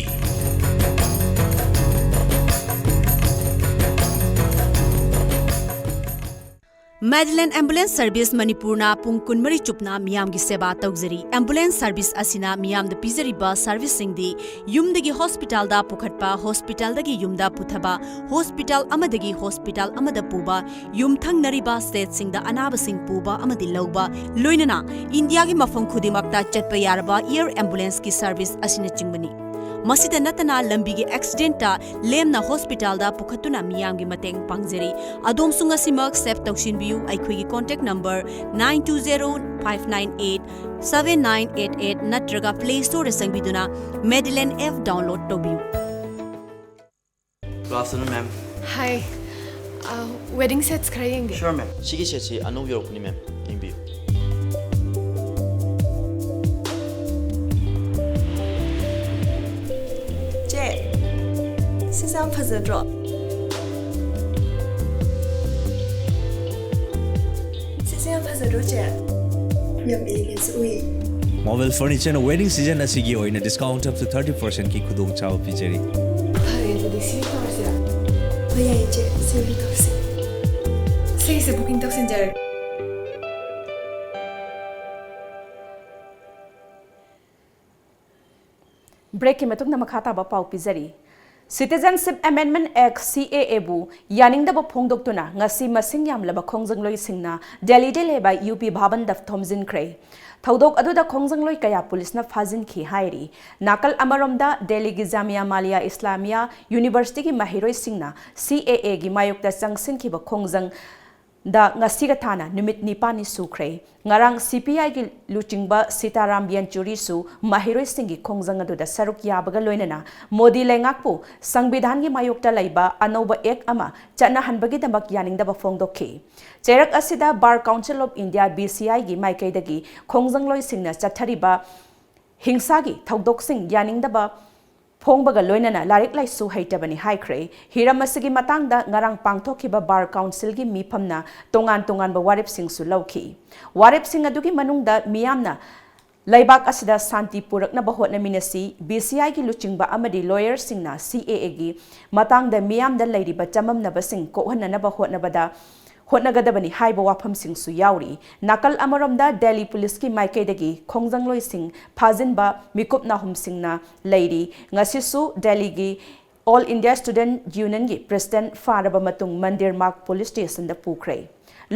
Medilane ambulance service ꯃꯅꯤꯄꯨꯔꯅ ꯄꯨꯡ ꯀꯨꯟꯃꯔꯤ ꯆꯨꯞꯅ ꯃꯤꯌꯥꯝꯒꯤ ꯁꯦꯕꯥ ꯇꯧꯖꯔꯤ꯫ ꯑꯦꯝꯕꯨꯂꯦꯟꯁ ꯁꯔꯚꯤꯁ ꯑꯁꯤꯅ ꯃꯤꯌꯥꯝꯗ ꯄꯤꯖꯔꯤꯕ ꯁꯔꯚꯤꯁꯁꯤꯡꯗꯤ ꯌꯨꯝꯗꯒꯤ ꯍꯣꯁꯄꯤꯇꯥꯜꯗ ꯄꯨꯈꯠꯄ, ꯍꯣꯁꯄꯤꯇꯥꯜꯗꯒꯤ ꯌꯨꯝꯗ ꯄꯨꯊꯕ, ꯍꯣꯁꯄꯤꯇꯥꯜ ꯑꯃꯗꯒꯤ ꯍꯣꯁꯄꯤꯇꯥꯜ ꯑꯃꯗ ꯄꯨꯕ, ꯌꯨꯝꯊꯪꯅꯔꯤꯕ ꯁ꯭ꯇꯦꯠꯁꯤꯡꯗ ꯑꯅꯥꯕꯁꯤꯡ ꯄꯨꯕ ꯑꯃꯗꯤ ꯂꯧꯕ, ꯂꯣꯏꯅꯅ ꯏꯟꯗꯤꯌꯥꯒꯤ ꯃꯐꯝ ꯈꯨꯗꯤꯡꯃꯛꯇ ꯆꯠꯄ ꯌꯥꯔꯕ ꯑꯦꯌꯔ ꯑꯦꯝꯕꯨꯂꯦꯟꯁꯀꯤ ꯁꯔꯚꯤꯁ ꯑꯁꯤꯅꯆꯤꯡꯕꯅꯤ꯫ ꯃꯁꯤꯗ ꯅꯠꯇꯅ ꯂꯝꯕꯤꯒꯤ ꯑꯦꯛꯁꯤꯗꯦꯟꯇ ꯂꯦꯝꯅ ꯍꯣꯁꯄꯤꯇꯥꯜꯗ ꯄꯨꯈꯠꯇꯨꯅ ꯃꯤꯌꯥꯝꯒꯤ ꯃꯇꯦꯡ ꯄꯥꯡꯖꯔꯤ꯫ ꯑꯗꯣꯝꯁꯨ ꯉꯁꯤꯃꯛ ꯁꯦꯚ ꯇꯧꯁꯤꯟꯕꯤꯌꯨ꯫ ꯑꯩꯈꯣꯏꯒꯤ contact number nine two zero five nine eight seven nine eight eight ꯅꯠꯇ꯭ꯔꯒ Play Storeꯗ ꯆꯪꯕꯤꯗꯨꯅ Medilane app download ꯇꯧꯕꯤꯌꯨ꯫ Good afternoon, ma'am. Hi. Uh, wedding sets ꯈꯔ ꯌꯦꯡꯒꯦ꯫ Sure, ma'am. ꯁꯤꯒꯤ ꯁꯦꯠꯁꯤ ꯑꯅꯧꯕ ꯌꯧꯔꯛꯄꯅꯤ, ma'am. ꯌꯦꯡꯕꯤꯌꯨ꯫ ꯆꯦ, ꯁꯤꯁꯦ ꯌꯥꯝ ꯐꯖꯗ꯭ꯔꯣ? ꯁꯤꯁꯦ ꯌꯥꯝ ꯐꯖꯗ꯭ꯔꯣ, ꯆꯦ? ꯌꯥꯝ elegantꯁꯨ ꯑꯣꯏꯌꯦ꯫ Marvel Furnitureꯅ wedding season ꯑꯁꯤꯒꯤ ꯑꯣꯏꯅ discount up to thirty percentꯀꯤ ꯈꯨꯗꯣꯡꯆꯥꯕ ꯄꯤꯖꯔꯤ꯫ ꯐꯔꯦ, ꯑꯗꯨꯗꯤ ꯁꯤ ꯇꯧꯔꯁꯤꯔꯥ? ꯍꯣꯏ, ꯌꯥꯏꯌꯦ, ꯆꯦ꯫ ꯁꯤ ꯑꯣꯏꯅ ꯇꯧꯔꯁꯤ꯫ ꯁꯤꯒꯤꯁꯦ booking ꯇꯧꯁꯤꯟꯖꯔꯒꯦ꯫ ꯕ꯭ꯔꯦꯛꯀꯤ ꯃꯇꯨꯡꯗ ꯃꯈꯥ ꯇꯥꯕ ꯄꯥꯎ ꯄꯤꯖꯔꯤ꯫ Citizenship Amendment Act, CAAꯕꯨ ꯌꯥꯅꯤꯡꯗꯕ ꯐꯣꯡꯗꯣꯛꯇꯨꯅ ꯉꯁꯤ ꯃꯁꯤꯡ ꯌꯥꯝꯂꯕ ꯈꯣꯡꯖꯪꯂꯣꯏꯁꯤꯡꯅ ꯗꯦꯜꯂꯤꯗ ꯂꯩꯕ ꯌꯨ ꯄꯤ ꯚꯕꯟꯗ ꯊꯣꯝꯖꯤꯟꯈ꯭ꯔꯦ꯫ ꯊꯧꯗꯣꯛ ꯑꯗꯨꯗ ꯈꯣꯡꯖꯪꯂꯣꯏ ꯀꯌꯥ ꯄꯨꯂꯤꯁꯅ ꯐꯥꯖꯤꯟꯈꯤ ꯍꯥꯏꯔꯤ꯫ ꯅꯥꯀꯜ ꯑꯃꯔꯣꯝꯗ, ꯗꯦꯜꯂꯤꯒꯤ ꯖꯥꯃꯤꯌꯥ ꯃꯥꯂꯤꯌꯥ ꯏꯁꯂꯥꯃꯤꯌꯥ ꯌꯨꯅꯤꯚꯔꯁꯤꯇꯤꯒꯤ ꯃꯍꯩꯔꯣꯏꯁꯤꯡꯅ CAAꯒꯤ ꯃꯥꯌꯣꯛꯇ ꯆꯪꯁꯤꯟꯈꯤꯕ ꯈꯣꯡꯖꯪ ꯗ ꯉꯁꯤꯒ ꯊꯥꯅ ꯅꯨꯃꯤꯠ ꯅꯤꯄꯥꯟꯅꯤ ꯁꯨꯈ꯭ꯔꯦ꯫ ꯉꯔꯥꯡ CPIꯒꯤ ꯂꯨꯆꯤꯡꯕ ꯁꯤꯇꯥꯔꯥꯝ ꯌꯦꯟꯆꯨꯔꯤꯁꯨ ꯃꯍꯩꯔꯣꯏꯁꯤꯡꯒꯤ ꯈꯣꯡꯖꯪ ꯑꯗꯨꯗ ꯁꯔꯨꯛ ꯌꯥꯕꯒ ꯂꯣꯏꯅꯅ ꯃꯣꯗꯤ ꯂꯩꯉꯥꯛꯄꯨ ꯁꯪꯕꯤꯙꯥꯟꯒꯤ ꯃꯥꯌꯣꯛꯇ ꯂꯩꯕ ꯑꯅꯧꯕ act ꯑꯃ ꯆꯠꯅꯍꯟꯕꯒꯤꯗꯃꯛ ꯌꯥꯅꯤꯡꯗꯕ ꯐꯣꯡꯗꯣꯛꯈꯤ꯫ ꯆꯩꯔꯛ ꯑꯁꯤꯗ Bar Council of India, BCIꯒꯤ ꯃꯥꯏꯀꯩꯗꯒꯤ ꯈꯣꯡꯖꯪꯂꯣꯏꯁꯤꯡꯅ ꯆꯠꯊꯔꯤꯕ ꯍꯤꯡꯁꯥꯒꯤ ꯊꯧꯗꯣꯛꯁꯤꯡ ꯌꯥꯅꯤꯡꯗꯕ ꯐꯣꯡꯕꯒ ꯂꯣꯏꯅꯅ ꯂꯥꯏꯔꯤꯛ ꯂꯥꯏꯁꯨ ꯍꯩꯇꯕꯅꯤ ꯍꯥꯏꯈ꯭ꯔꯦ꯫ ꯍꯤꯔꯝ ꯑꯁꯤꯒꯤ ꯃꯇꯥꯡꯗ ꯉꯔꯥꯡ ꯄꯥꯡꯊꯣꯛꯈꯤꯕ Bar Councilꯒꯤ ꯃꯤꯐꯝꯅ ꯇꯣꯉꯥꯟ ꯇꯣꯉꯥꯟꯕ ꯋꯥꯔꯦꯞꯁꯤꯡꯁꯨ ꯂꯧꯈꯤ꯫ ꯋꯥꯔꯦꯞꯁꯤꯡ ꯑꯗꯨꯒꯤ ꯃꯅꯨꯡꯗ ꯃꯤꯌꯥꯝꯅ ꯂꯩꯕꯥꯛ ꯑꯁꯤꯗ ꯁꯥꯟꯇꯤ ꯄꯨꯔꯛꯅꯕ ꯍꯣꯠꯅꯃꯤꯟꯅꯁꯤ, BCIꯒꯤ ꯂꯨꯆꯤꯡꯕ ꯑꯃꯗꯤ lawyerꯁꯤꯡꯅ CAAꯒꯤ ꯃꯇꯥꯡꯗ ꯃꯤꯌꯥꯝꯗ ꯂꯩꯔꯤꯕ ꯆꯃꯝꯅꯕꯁꯤꯡ ꯀꯣꯛꯍꯟꯅꯅꯕ ꯍꯣꯠꯅꯕꯗ ꯍꯣꯠꯅꯒꯗꯕꯅꯤ ꯍꯥꯏꯕ ꯋꯥꯐꯝꯁꯤꯡꯁꯨ ꯌꯥꯎꯔꯤ꯫ ꯅꯥꯀꯜ ꯑꯃꯔꯣꯝꯗ, ꯗꯦꯜꯂꯤ ꯄꯨꯂꯤꯁꯀꯤ ꯃꯥꯏꯀꯩꯗꯒꯤ ꯈꯣꯡꯖꯪꯂꯣꯏꯁꯤꯡ ꯐꯥꯖꯤꯟꯕ ꯃꯤꯀꯨꯞ ꯅꯥꯍꯨꯝꯁꯤꯡꯅ ꯂꯩꯔꯤ꯫ ꯉꯁꯤꯁꯨ ꯗꯦꯜꯂꯤꯒꯤ All India Student Unionꯒꯤ president ꯐꯥꯔꯕ ꯃꯇꯨꯡ ꯃꯟꯗꯤꯔ ꯃꯥꯔꯒ police stationꯗ ꯄꯨꯈ꯭ꯔꯦ꯫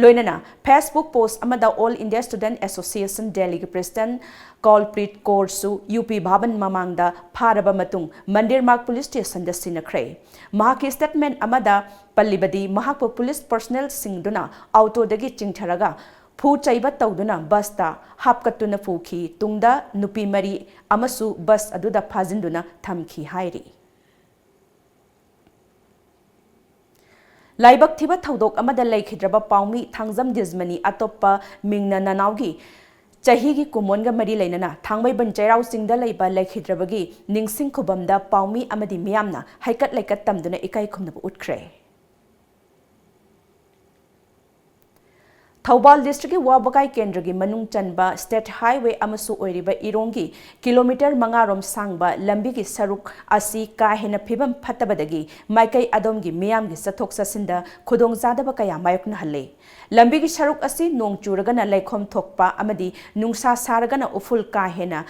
ꯂꯣꯏꯅꯅ Facebook post ꯑꯃꯗ All India Student Association Delhiꯒꯤ president ꯀꯥꯜꯄ꯭ꯔꯤꯠ ꯀꯧꯔꯁꯨ ꯌꯨ ꯄꯤ ꯚꯕꯟ ꯃꯃꯥꯡꯗ ꯐꯥꯔꯕ ꯃꯇꯨꯡ ꯃꯟꯗꯤꯔ ꯃꯥꯔꯒ police stationꯗ ꯁꯤꯟꯅꯈ꯭ꯔꯦ꯫ ꯃꯍꯥꯛꯀꯤ statement ꯑꯃꯗ ꯄꯜꯂꯤꯕꯗꯤ ꯃꯍꯥꯛꯄꯨ police personnelꯁꯤꯡꯗꯨꯅ autoꯗꯒꯤ ꯆꯤꯡꯊꯔꯒ ꯐꯨ ꯆꯩꯕ ꯇꯧꯗꯨꯅ busꯇ ꯍꯥꯞꯀꯠꯇꯨꯅ ꯄꯨꯈꯤ꯫ ꯇꯨꯡꯗ ꯅꯨꯄꯤ ꯃꯔꯤ ꯑꯃꯁꯨ bus ꯑꯗꯨꯗ ꯐꯥꯖꯤꯟꯗꯨꯅ ꯊꯝꯈꯤ ꯍꯥꯏꯔꯤ꯫ ꯂꯥꯏꯕꯛ ꯊꯤꯕ ꯊꯧꯗꯣꯛ ꯑꯃꯗ ꯂꯩꯈꯤꯗ꯭ꯔꯕ ꯄꯥꯎꯃꯤ ꯊꯥꯡꯖꯝ ꯗꯤꯖꯃꯅꯤ ꯑꯇꯣꯞꯄ ꯃꯤꯡꯅ ꯅꯅꯥꯎꯒꯤ ꯆꯍꯤꯒꯤ ꯀꯨꯃꯣꯟꯒ ꯃꯔꯤ ꯂꯩꯅꯅ ꯊꯥꯡꯃꯩꯕꯟ ꯆꯩꯔꯥꯎ ꯆꯤꯡꯗ ꯂꯩꯕ ꯂꯩꯈꯤꯗ꯭ꯔꯕꯒꯤ ꯅꯤꯡꯁꯤꯡ ꯈꯨꯕꯝꯗ ꯄꯥꯎꯃꯤ ꯑꯃꯗꯤ ꯃꯤꯌꯥꯝꯅ ꯍꯩꯀꯠ ꯂꯩꯀꯠ ꯇꯝꯗꯨꯅ ꯏꯀꯥꯏ ꯈꯨꯝꯅꯕ ꯎꯠꯈ꯭ꯔꯦ꯫ ꯊꯧꯕꯥꯜ districtꯀꯤ ꯋꯥꯕꯒꯥꯏ ꯀꯦꯟꯗ꯭ꯔꯒꯤ ꯃꯅꯨꯡ ꯆꯟꯕ state highway ꯑꯃꯁꯨ ꯑꯣꯏꯔꯤꯕ ꯏꯔꯣꯡꯒꯤ kilometre ꯃꯉꯥ ꯔꯣꯝ ꯁꯥꯡꯕ ꯂꯝꯕꯤꯒꯤ ꯁꯔꯨꯛ ꯑꯁꯤ ꯀꯥ ꯍꯦꯟꯅ ꯐꯤꯕꯝ ꯐꯠꯇꯕꯗꯒꯤ ꯃꯥꯏꯀꯩ ꯑꯗꯣꯝꯒꯤ ꯃꯤꯌꯥꯝꯒꯤ ꯆꯠꯊꯣꯛ ꯆꯠꯁꯤꯟꯗ ꯈꯨꯗꯣꯡꯆꯥꯗꯕ ꯀꯌꯥ ꯃꯥꯌꯣꯛꯅꯍꯜꯂꯦ꯫ ꯂꯝꯕꯤꯒꯤ ꯁꯔꯨꯛ ꯑꯁꯤ ꯅꯣꯡ ꯆꯨꯔꯒꯅ ꯂꯩꯈꯣꯝ ꯊꯣꯛꯄ ꯑꯃꯗꯤ ꯅꯨꯡꯁꯥ ꯁꯥꯔꯒꯅ ꯎꯐꯨꯜ ꯀꯥ ꯍꯦꯟꯅ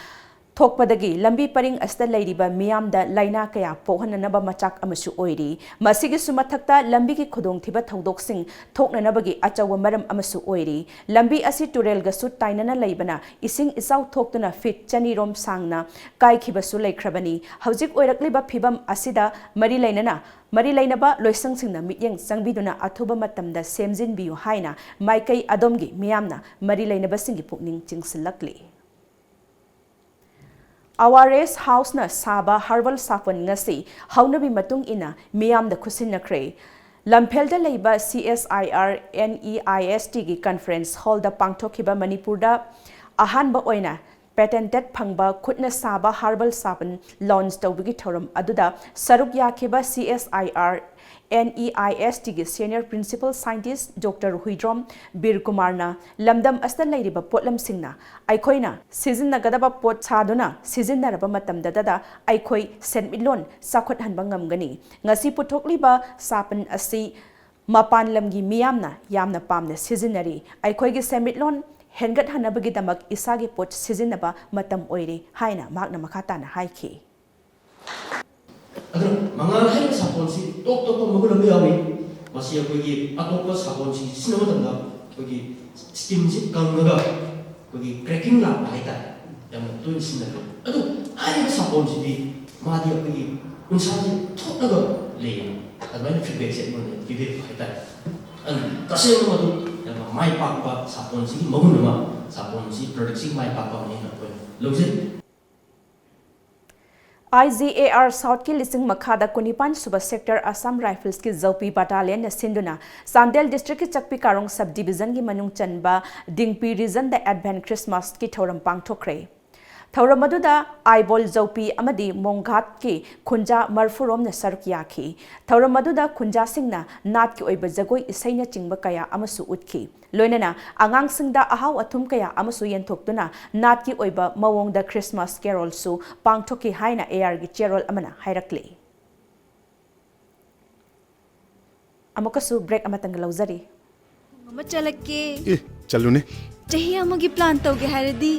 ꯊꯣꯛꯄꯗꯒꯤ ꯂꯝꯕꯤ ꯄꯔꯤꯡ ꯑꯁꯤꯗ ꯂꯩꯔꯤꯕ ꯃꯤꯌꯥꯝꯗ ꯂꯥꯏꯅꯥ ꯀꯌꯥ ꯄꯣꯛꯍꯟꯅꯅꯕ ꯃꯆꯥꯛ ꯑꯃꯁꯨ ꯑꯣꯏꯔꯤ꯫ ꯃꯁꯤꯒꯤꯁꯨ ꯃꯊꯛꯇ ꯂꯝꯕꯤꯒꯤ ꯈꯨꯗꯣꯡꯊꯤꯕ ꯊꯧꯗꯣꯛꯁꯤꯡ ꯊꯣꯛꯅꯅꯕꯒꯤ ꯑꯆꯧꯕ ꯃꯔꯝ ꯑꯃꯁꯨ ꯑꯣꯏꯔꯤ꯫ ꯂꯝꯕꯤ ꯑꯁꯤ ꯇꯨꯔꯦꯜꯒꯁꯨ ꯇꯥꯏꯅꯅ ꯂꯩꯕꯅ ꯏꯁꯤꯡ ꯏꯆꯥꯎ ꯊꯣꯛꯇꯨꯅ feet ꯆꯅꯤ ꯔꯣꯝ ꯁꯥꯡꯅ ꯀꯥꯏꯈꯤꯕꯁꯨ ꯂꯩꯈ꯭ꯔꯕꯅꯤ꯫ ꯍꯧꯖꯤꯛ ꯑꯣꯏꯔꯛꯂꯤꯕ ꯐꯤꯕꯝ ꯑꯁꯤꯗ ꯃꯔꯤ ꯂꯩꯅꯅ, ꯃꯔꯤ ꯂꯩꯅꯕ ꯂꯣꯏꯁꯪꯁꯤꯡꯅ ꯃꯤꯠꯌꯦꯡ ꯆꯪꯕꯤꯗꯨꯅ ꯑꯊꯨꯕ ꯃꯇꯝꯗ ꯁꯦꯝꯖꯤꯟꯕꯤꯌꯨ ꯍꯥꯏꯅ ꯃꯥꯏꯀꯩ ꯑꯗꯣꯝꯒꯤ ꯃꯤꯌꯥꯝꯅ ꯃꯔꯤ ꯂꯩꯅꯕꯁꯤꯡꯒꯤ ꯄꯨꯛꯅꯤꯡ ꯆꯤꯡꯁꯤꯜꯂꯛꯂꯤ꯫ ꯑꯋꯥꯔꯦꯁ ꯍꯥꯎꯁꯅ ꯁꯥꯕ herbal ꯁꯥꯄꯣꯟ ꯉꯁꯤ ꯍꯧꯅꯕꯤ ꯃꯇꯨꯡ ꯏꯟꯅ ꯃꯤꯌꯥꯝꯗ ꯈꯨꯠꯁꯤꯟꯅꯈ꯭ꯔꯦ꯫ ꯂꯝꯐꯦꯜꯗ ꯂꯩꯕ C S I R N E I S Tꯒꯤ conference hallꯗ ꯄꯥꯡꯊꯣꯛꯈꯤꯕ ꯃꯅꯤꯄꯨꯔꯗ ꯑꯍꯥꯟꯕ ꯑꯣꯏꯅ patented ꯐꯪꯕ ꯈꯨꯠꯅ ꯁꯥꯕ herbal ꯁꯥꯄꯣꯟ launch ꯇꯧꯕꯒꯤ ꯊꯧꯔꯝ ꯑꯗꯨꯗ ꯁꯔꯨꯛ ꯌꯥꯈꯤꯕ C S I R N E I S Tꯒꯤ senior principal scientist Doctor Huidrom ꯕꯤꯔ ꯀꯨꯃꯥꯔꯅ ꯂꯝꯗꯝ ꯑꯁꯤꯗ ꯂꯩꯔꯤꯕ ꯄꯣꯠꯂꯝꯁꯤꯡꯅ ꯑꯩꯈꯣꯏꯅ ꯁꯤꯖꯤꯟꯅꯒꯗꯕ ꯄꯣꯠ ꯁꯥꯗꯨꯅ ꯁꯤꯖꯤꯟꯅꯔꯕ ꯃꯇꯝꯗꯇꯗ ꯑꯩꯈꯣꯏ ꯁꯦꯟꯃꯤꯠꯂꯣꯟ ꯆꯥꯎꯈꯠꯍꯟꯕ ꯉꯝꯒꯅꯤ꯫ ꯉꯁꯤ ꯄꯨꯊꯣꯛꯂꯤꯕ ꯁꯥꯄꯣꯟ ꯑꯁꯤ ꯃꯄꯥꯟ ꯂꯝꯒꯤ ꯃꯤꯌꯥꯝꯅ ꯌꯥꯝꯅ ꯄꯥꯝꯅ ꯁꯤꯖꯤꯟꯅꯔꯤ꯫ ꯑꯩꯈꯣꯏꯒꯤ ꯁꯦꯟꯃꯤꯠꯂꯣꯟ ꯍꯦꯟꯒꯠꯍꯟꯅꯕꯒꯤꯗꯃꯛ ꯏꯁꯥꯒꯤ ꯄꯣꯠ ꯁꯤꯖꯤꯟꯅꯕ ꯃꯇꯝ ꯑꯣꯏꯔꯦ ꯍꯥꯏꯅ ꯃꯍꯥꯛꯅ ꯃꯈꯥ ꯇꯥꯅ ꯍꯥꯏꯈꯤ꯫ ꯑꯗꯨꯅ ꯃꯉꯥꯜ ꯍꯥꯏꯔꯤꯕ ꯁꯥꯄꯣꯟꯁꯤ ꯇꯣꯞ ꯇꯣꯞꯄ ꯃꯒꯨꯟ ꯑꯃ ꯌꯥꯎꯏ꯫ ꯃꯁꯤ ꯑꯩꯈꯣꯏꯒꯤ ꯑꯇꯣꯞꯄ ꯁꯥꯄꯣꯟꯁꯤꯡ ꯁꯤꯖꯤꯟꯅꯕ ꯃꯇꯝꯗ ꯑꯩꯈꯣꯏꯒꯤ ꯁ꯭ꯀꯤꯟꯁꯤ ꯀꯪꯉꯒ ꯑꯩꯈꯣꯏꯒꯤ ꯀ꯭ꯔꯦꯀꯤꯡ ꯂꯥꯛꯄ ꯍꯥꯏꯇꯥꯔꯦ, ꯌꯥꯝꯅ ꯇꯣꯏꯅ ꯁꯤꯖꯤꯟꯅꯔꯦ꯫ ꯑꯗꯨ ꯍꯥꯏꯔꯤꯕ ꯁꯥꯄꯣꯟꯁꯤꯗꯤ ꯃꯥꯗꯤ ꯑꯩꯈꯣꯏꯒꯤ ꯎꯟꯁꯥꯁꯤ ꯊꯣꯠꯂꯒ ꯂꯩꯌꯦ꯫ ꯑꯗꯨꯃꯥꯏꯅ ꯐꯤꯗꯕꯦꯛꯁꯦ ꯑꯩꯉꯣꯟꯗ ꯄꯤꯕꯤꯔꯛꯄ ꯍꯥꯏꯇꯥꯔꯦ꯫ ꯑꯗꯨ ꯇꯁꯦꯡꯅꯃꯛ ꯌꯥꯝꯅ ꯃꯥꯏ ꯄꯥꯛꯄ ꯁꯥꯄꯣꯟꯁꯤꯒꯤ ꯃꯒꯨꯟ ꯑꯃ, ꯁꯥꯄꯣꯟꯁꯤ ꯄ꯭ꯔꯗꯛꯁꯤꯒꯤ ꯃꯥꯏ ꯄꯥꯛꯄ ꯑꯃꯅꯤ ꯍꯥꯏꯅ ꯑꯩꯈꯣꯏꯅ ꯂꯧꯖꯩ꯫ ꯑꯥꯏ ꯖꯤ ꯑꯦ ꯑꯥꯔ ꯁꯥꯎꯠꯀꯤ ꯂꯤꯁꯤꯡ ꯃꯈꯥꯗ ꯀꯨꯟꯅꯤꯄꯥꯟ ꯁꯨꯕ ꯁꯦꯛꯇꯔ ꯑꯁꯥꯝ ꯔꯥꯏꯐꯜꯁꯀꯤ ꯖꯧꯄꯤ ꯕꯥꯇꯥꯂꯤꯌꯟꯅ ꯁꯤꯟꯗꯨꯅ ꯆꯥꯟꯗꯦꯜ ꯗꯤꯁꯇ꯭ꯔꯤꯛꯀꯤ ꯆꯛꯄꯤ ꯀꯥꯔꯣꯡ ꯁꯕ ꯗꯤꯕꯤꯖꯟꯒꯤ ꯃꯅꯨꯡ ꯆꯟꯕ ꯗꯤꯡꯄꯤ ꯔꯤꯖꯟꯗ ꯑꯦꯗꯚꯦꯟ ꯈ꯭ꯔꯤꯁꯃꯥꯁꯀꯤ ꯊꯧꯔꯝ ꯄꯥꯡꯊꯣꯛꯈ꯭ꯔꯦ꯫ ꯊꯧꯔꯝ ꯑꯗꯨꯗ ꯑꯥꯏꯕꯣꯜ ꯖꯧꯄꯤ ꯑꯃꯗꯤ ꯃꯣꯡꯘꯥꯠꯀꯤ ꯈꯨꯟꯖꯥ ꯃꯔꯐꯨꯔꯣꯝꯅ ꯁꯔꯨꯛ ꯌꯥꯈꯤ꯫ ꯊꯧꯔꯝ ꯑꯗꯨꯗ ꯈꯨꯟꯖꯥꯁꯤꯡꯅ ꯅꯥꯠꯀꯤ ꯑꯣꯏꯕ ꯖꯒꯣꯏ ꯏꯁꯩꯅꯆꯤꯡꯕ ꯀꯌꯥ ꯑꯃꯁꯨ ꯎꯠꯈꯤ꯫ ꯂꯣꯏꯅꯅ ꯑꯉꯥꯡꯁꯤꯡꯗ ꯑꯍꯥꯎ ꯑꯊꯨꯝ ꯀꯌꯥ ꯑꯃꯁꯨ ꯌꯦꯟꯊꯣꯛꯇꯨꯅ ꯅꯥꯠꯀꯤ ꯑꯣꯏꯕ ꯃꯑꯣꯡꯗ ꯈ꯭ꯔꯤꯁꯃꯥꯁ ꯀꯦꯔꯣꯜꯁꯨ ꯄꯥꯡꯊꯣꯛꯈꯤ ꯍꯥꯏꯅ ꯑꯦ ꯑꯥꯔꯒꯤ ꯆꯦꯔꯣꯜ ꯑꯃꯅ ꯍꯥꯏꯔꯛꯂꯤ꯫ ꯑꯃꯨꯛꯀꯁꯨ ꯕ꯭ꯔꯦꯛ ꯑꯃꯇꯪꯒ ꯂꯧꯖꯔꯤ꯫ ꯑꯃ ꯆꯠꯂꯛꯀꯦ꯫ ꯑꯦ, ꯆꯠꯂꯨꯅꯦ꯫ ꯆꯍꯤ ꯑꯃꯒꯤ ꯄ꯭ꯂꯥꯟ ꯇꯧꯒꯦ ꯍꯥꯏꯔꯗꯤ?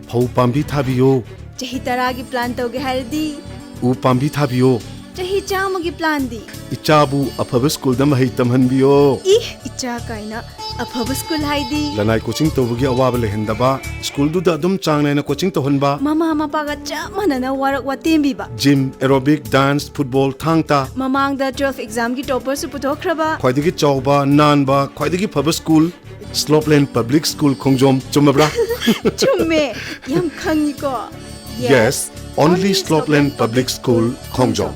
ꯐꯧ ꯄꯥꯝꯕꯤ ꯊꯥꯕꯤꯌꯣ꯫ ꯆꯍꯤ ꯇꯔꯥꯒꯤ ꯄ꯭ꯂꯥꯟ ꯇꯧꯒꯦ ꯍꯥꯏꯔꯗꯤ? ꯎ ꯄꯥꯝꯕꯤ ꯊꯥꯕꯤꯌꯣ꯫ ꯆꯍꯤ ꯆꯥꯝꯃꯒꯤ ꯄ꯭ꯂꯥꯟꯗꯤ? ꯏꯆꯥꯕꯨ ꯑꯐꯕ ꯁ꯭ꯀꯨꯜꯗ ꯃꯍꯩ ꯇꯝꯍꯟꯕꯤꯌꯣ꯫ ꯏ, ꯏꯆꯥ ꯀꯥꯏꯅ꯫ ꯑꯐꯕ ꯁ꯭ꯀꯨꯜ ꯍꯥꯏꯗꯤ? ꯂꯅꯥꯏ ꯀꯣꯆꯤꯡ ꯇꯧꯕꯒꯤ ꯑꯋꯥꯕ ꯂꯩꯍꯟꯗꯕ, ꯁ꯭ꯀꯨꯜꯗꯨꯗ ꯑꯗꯨꯝ ꯆꯥꯡ ꯅꯥꯏꯅ ꯀꯣꯆꯤꯡ ꯇꯧꯍꯟꯕ꯫ ꯃꯃꯥ ꯃꯄꯥꯒ ꯆꯞ ꯃꯥꯟꯅꯅ ꯋꯥꯔꯛ ꯋꯥꯇꯦꯝꯕꯤꯕ꯫ ꯖꯤꯝ, ꯑꯦꯔꯣꯕꯤꯛ, ꯗꯥꯟꯁ, ꯐꯨꯠꯕꯣꯜ, ꯊꯥꯡ ꯇꯥ꯫ ꯃꯃꯥꯡꯗ ꯇꯨꯋꯦꯜꯐ ꯑꯦꯛꯖꯥꯝꯒꯤ ꯇꯣꯄꯔꯁꯨ ꯄꯨꯊꯣꯛꯈ꯭ꯔꯕ꯫ ꯈ꯭ꯋꯥꯏꯗꯒꯤ ꯆꯥꯎꯕ, ꯅꯥꯟꯕ, ꯈ꯭ꯋꯥꯏꯗꯒꯤ ꯐꯕ ꯁ꯭ꯀꯨꯜ, ꯁ꯭ꯂꯣꯞꯂꯦꯟ ꯄꯕ꯭ꯂꯤꯛ ꯁ꯭ꯀꯨꯜ ꯈꯣꯡꯖꯣꯝ꯫ ꯆꯨꯝꯃꯕ꯭ꯔꯥ? ꯆꯨꯝꯃꯦ, ꯌꯥꯝ ꯈꯪꯉꯤꯀꯣ꯫ Yes, only Slopeland Public School, Khongjom.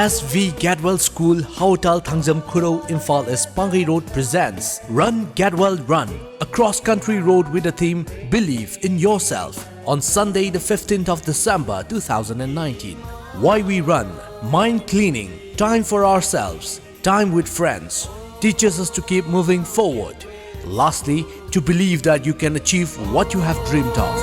S V Gadwal School, Howtal Thangjam Khuro, Imphal East Pangai Road presents Run Gadwal Run, a cross-country road with a theme Believe in Yourself on Sunday the fifteenth of December two thousand and nineteen. Why we run? Mind cleaning, time for ourselves, time with friends, teaches us to keep moving forward. Lastly, to believe that you can achieve what you have dreamed of.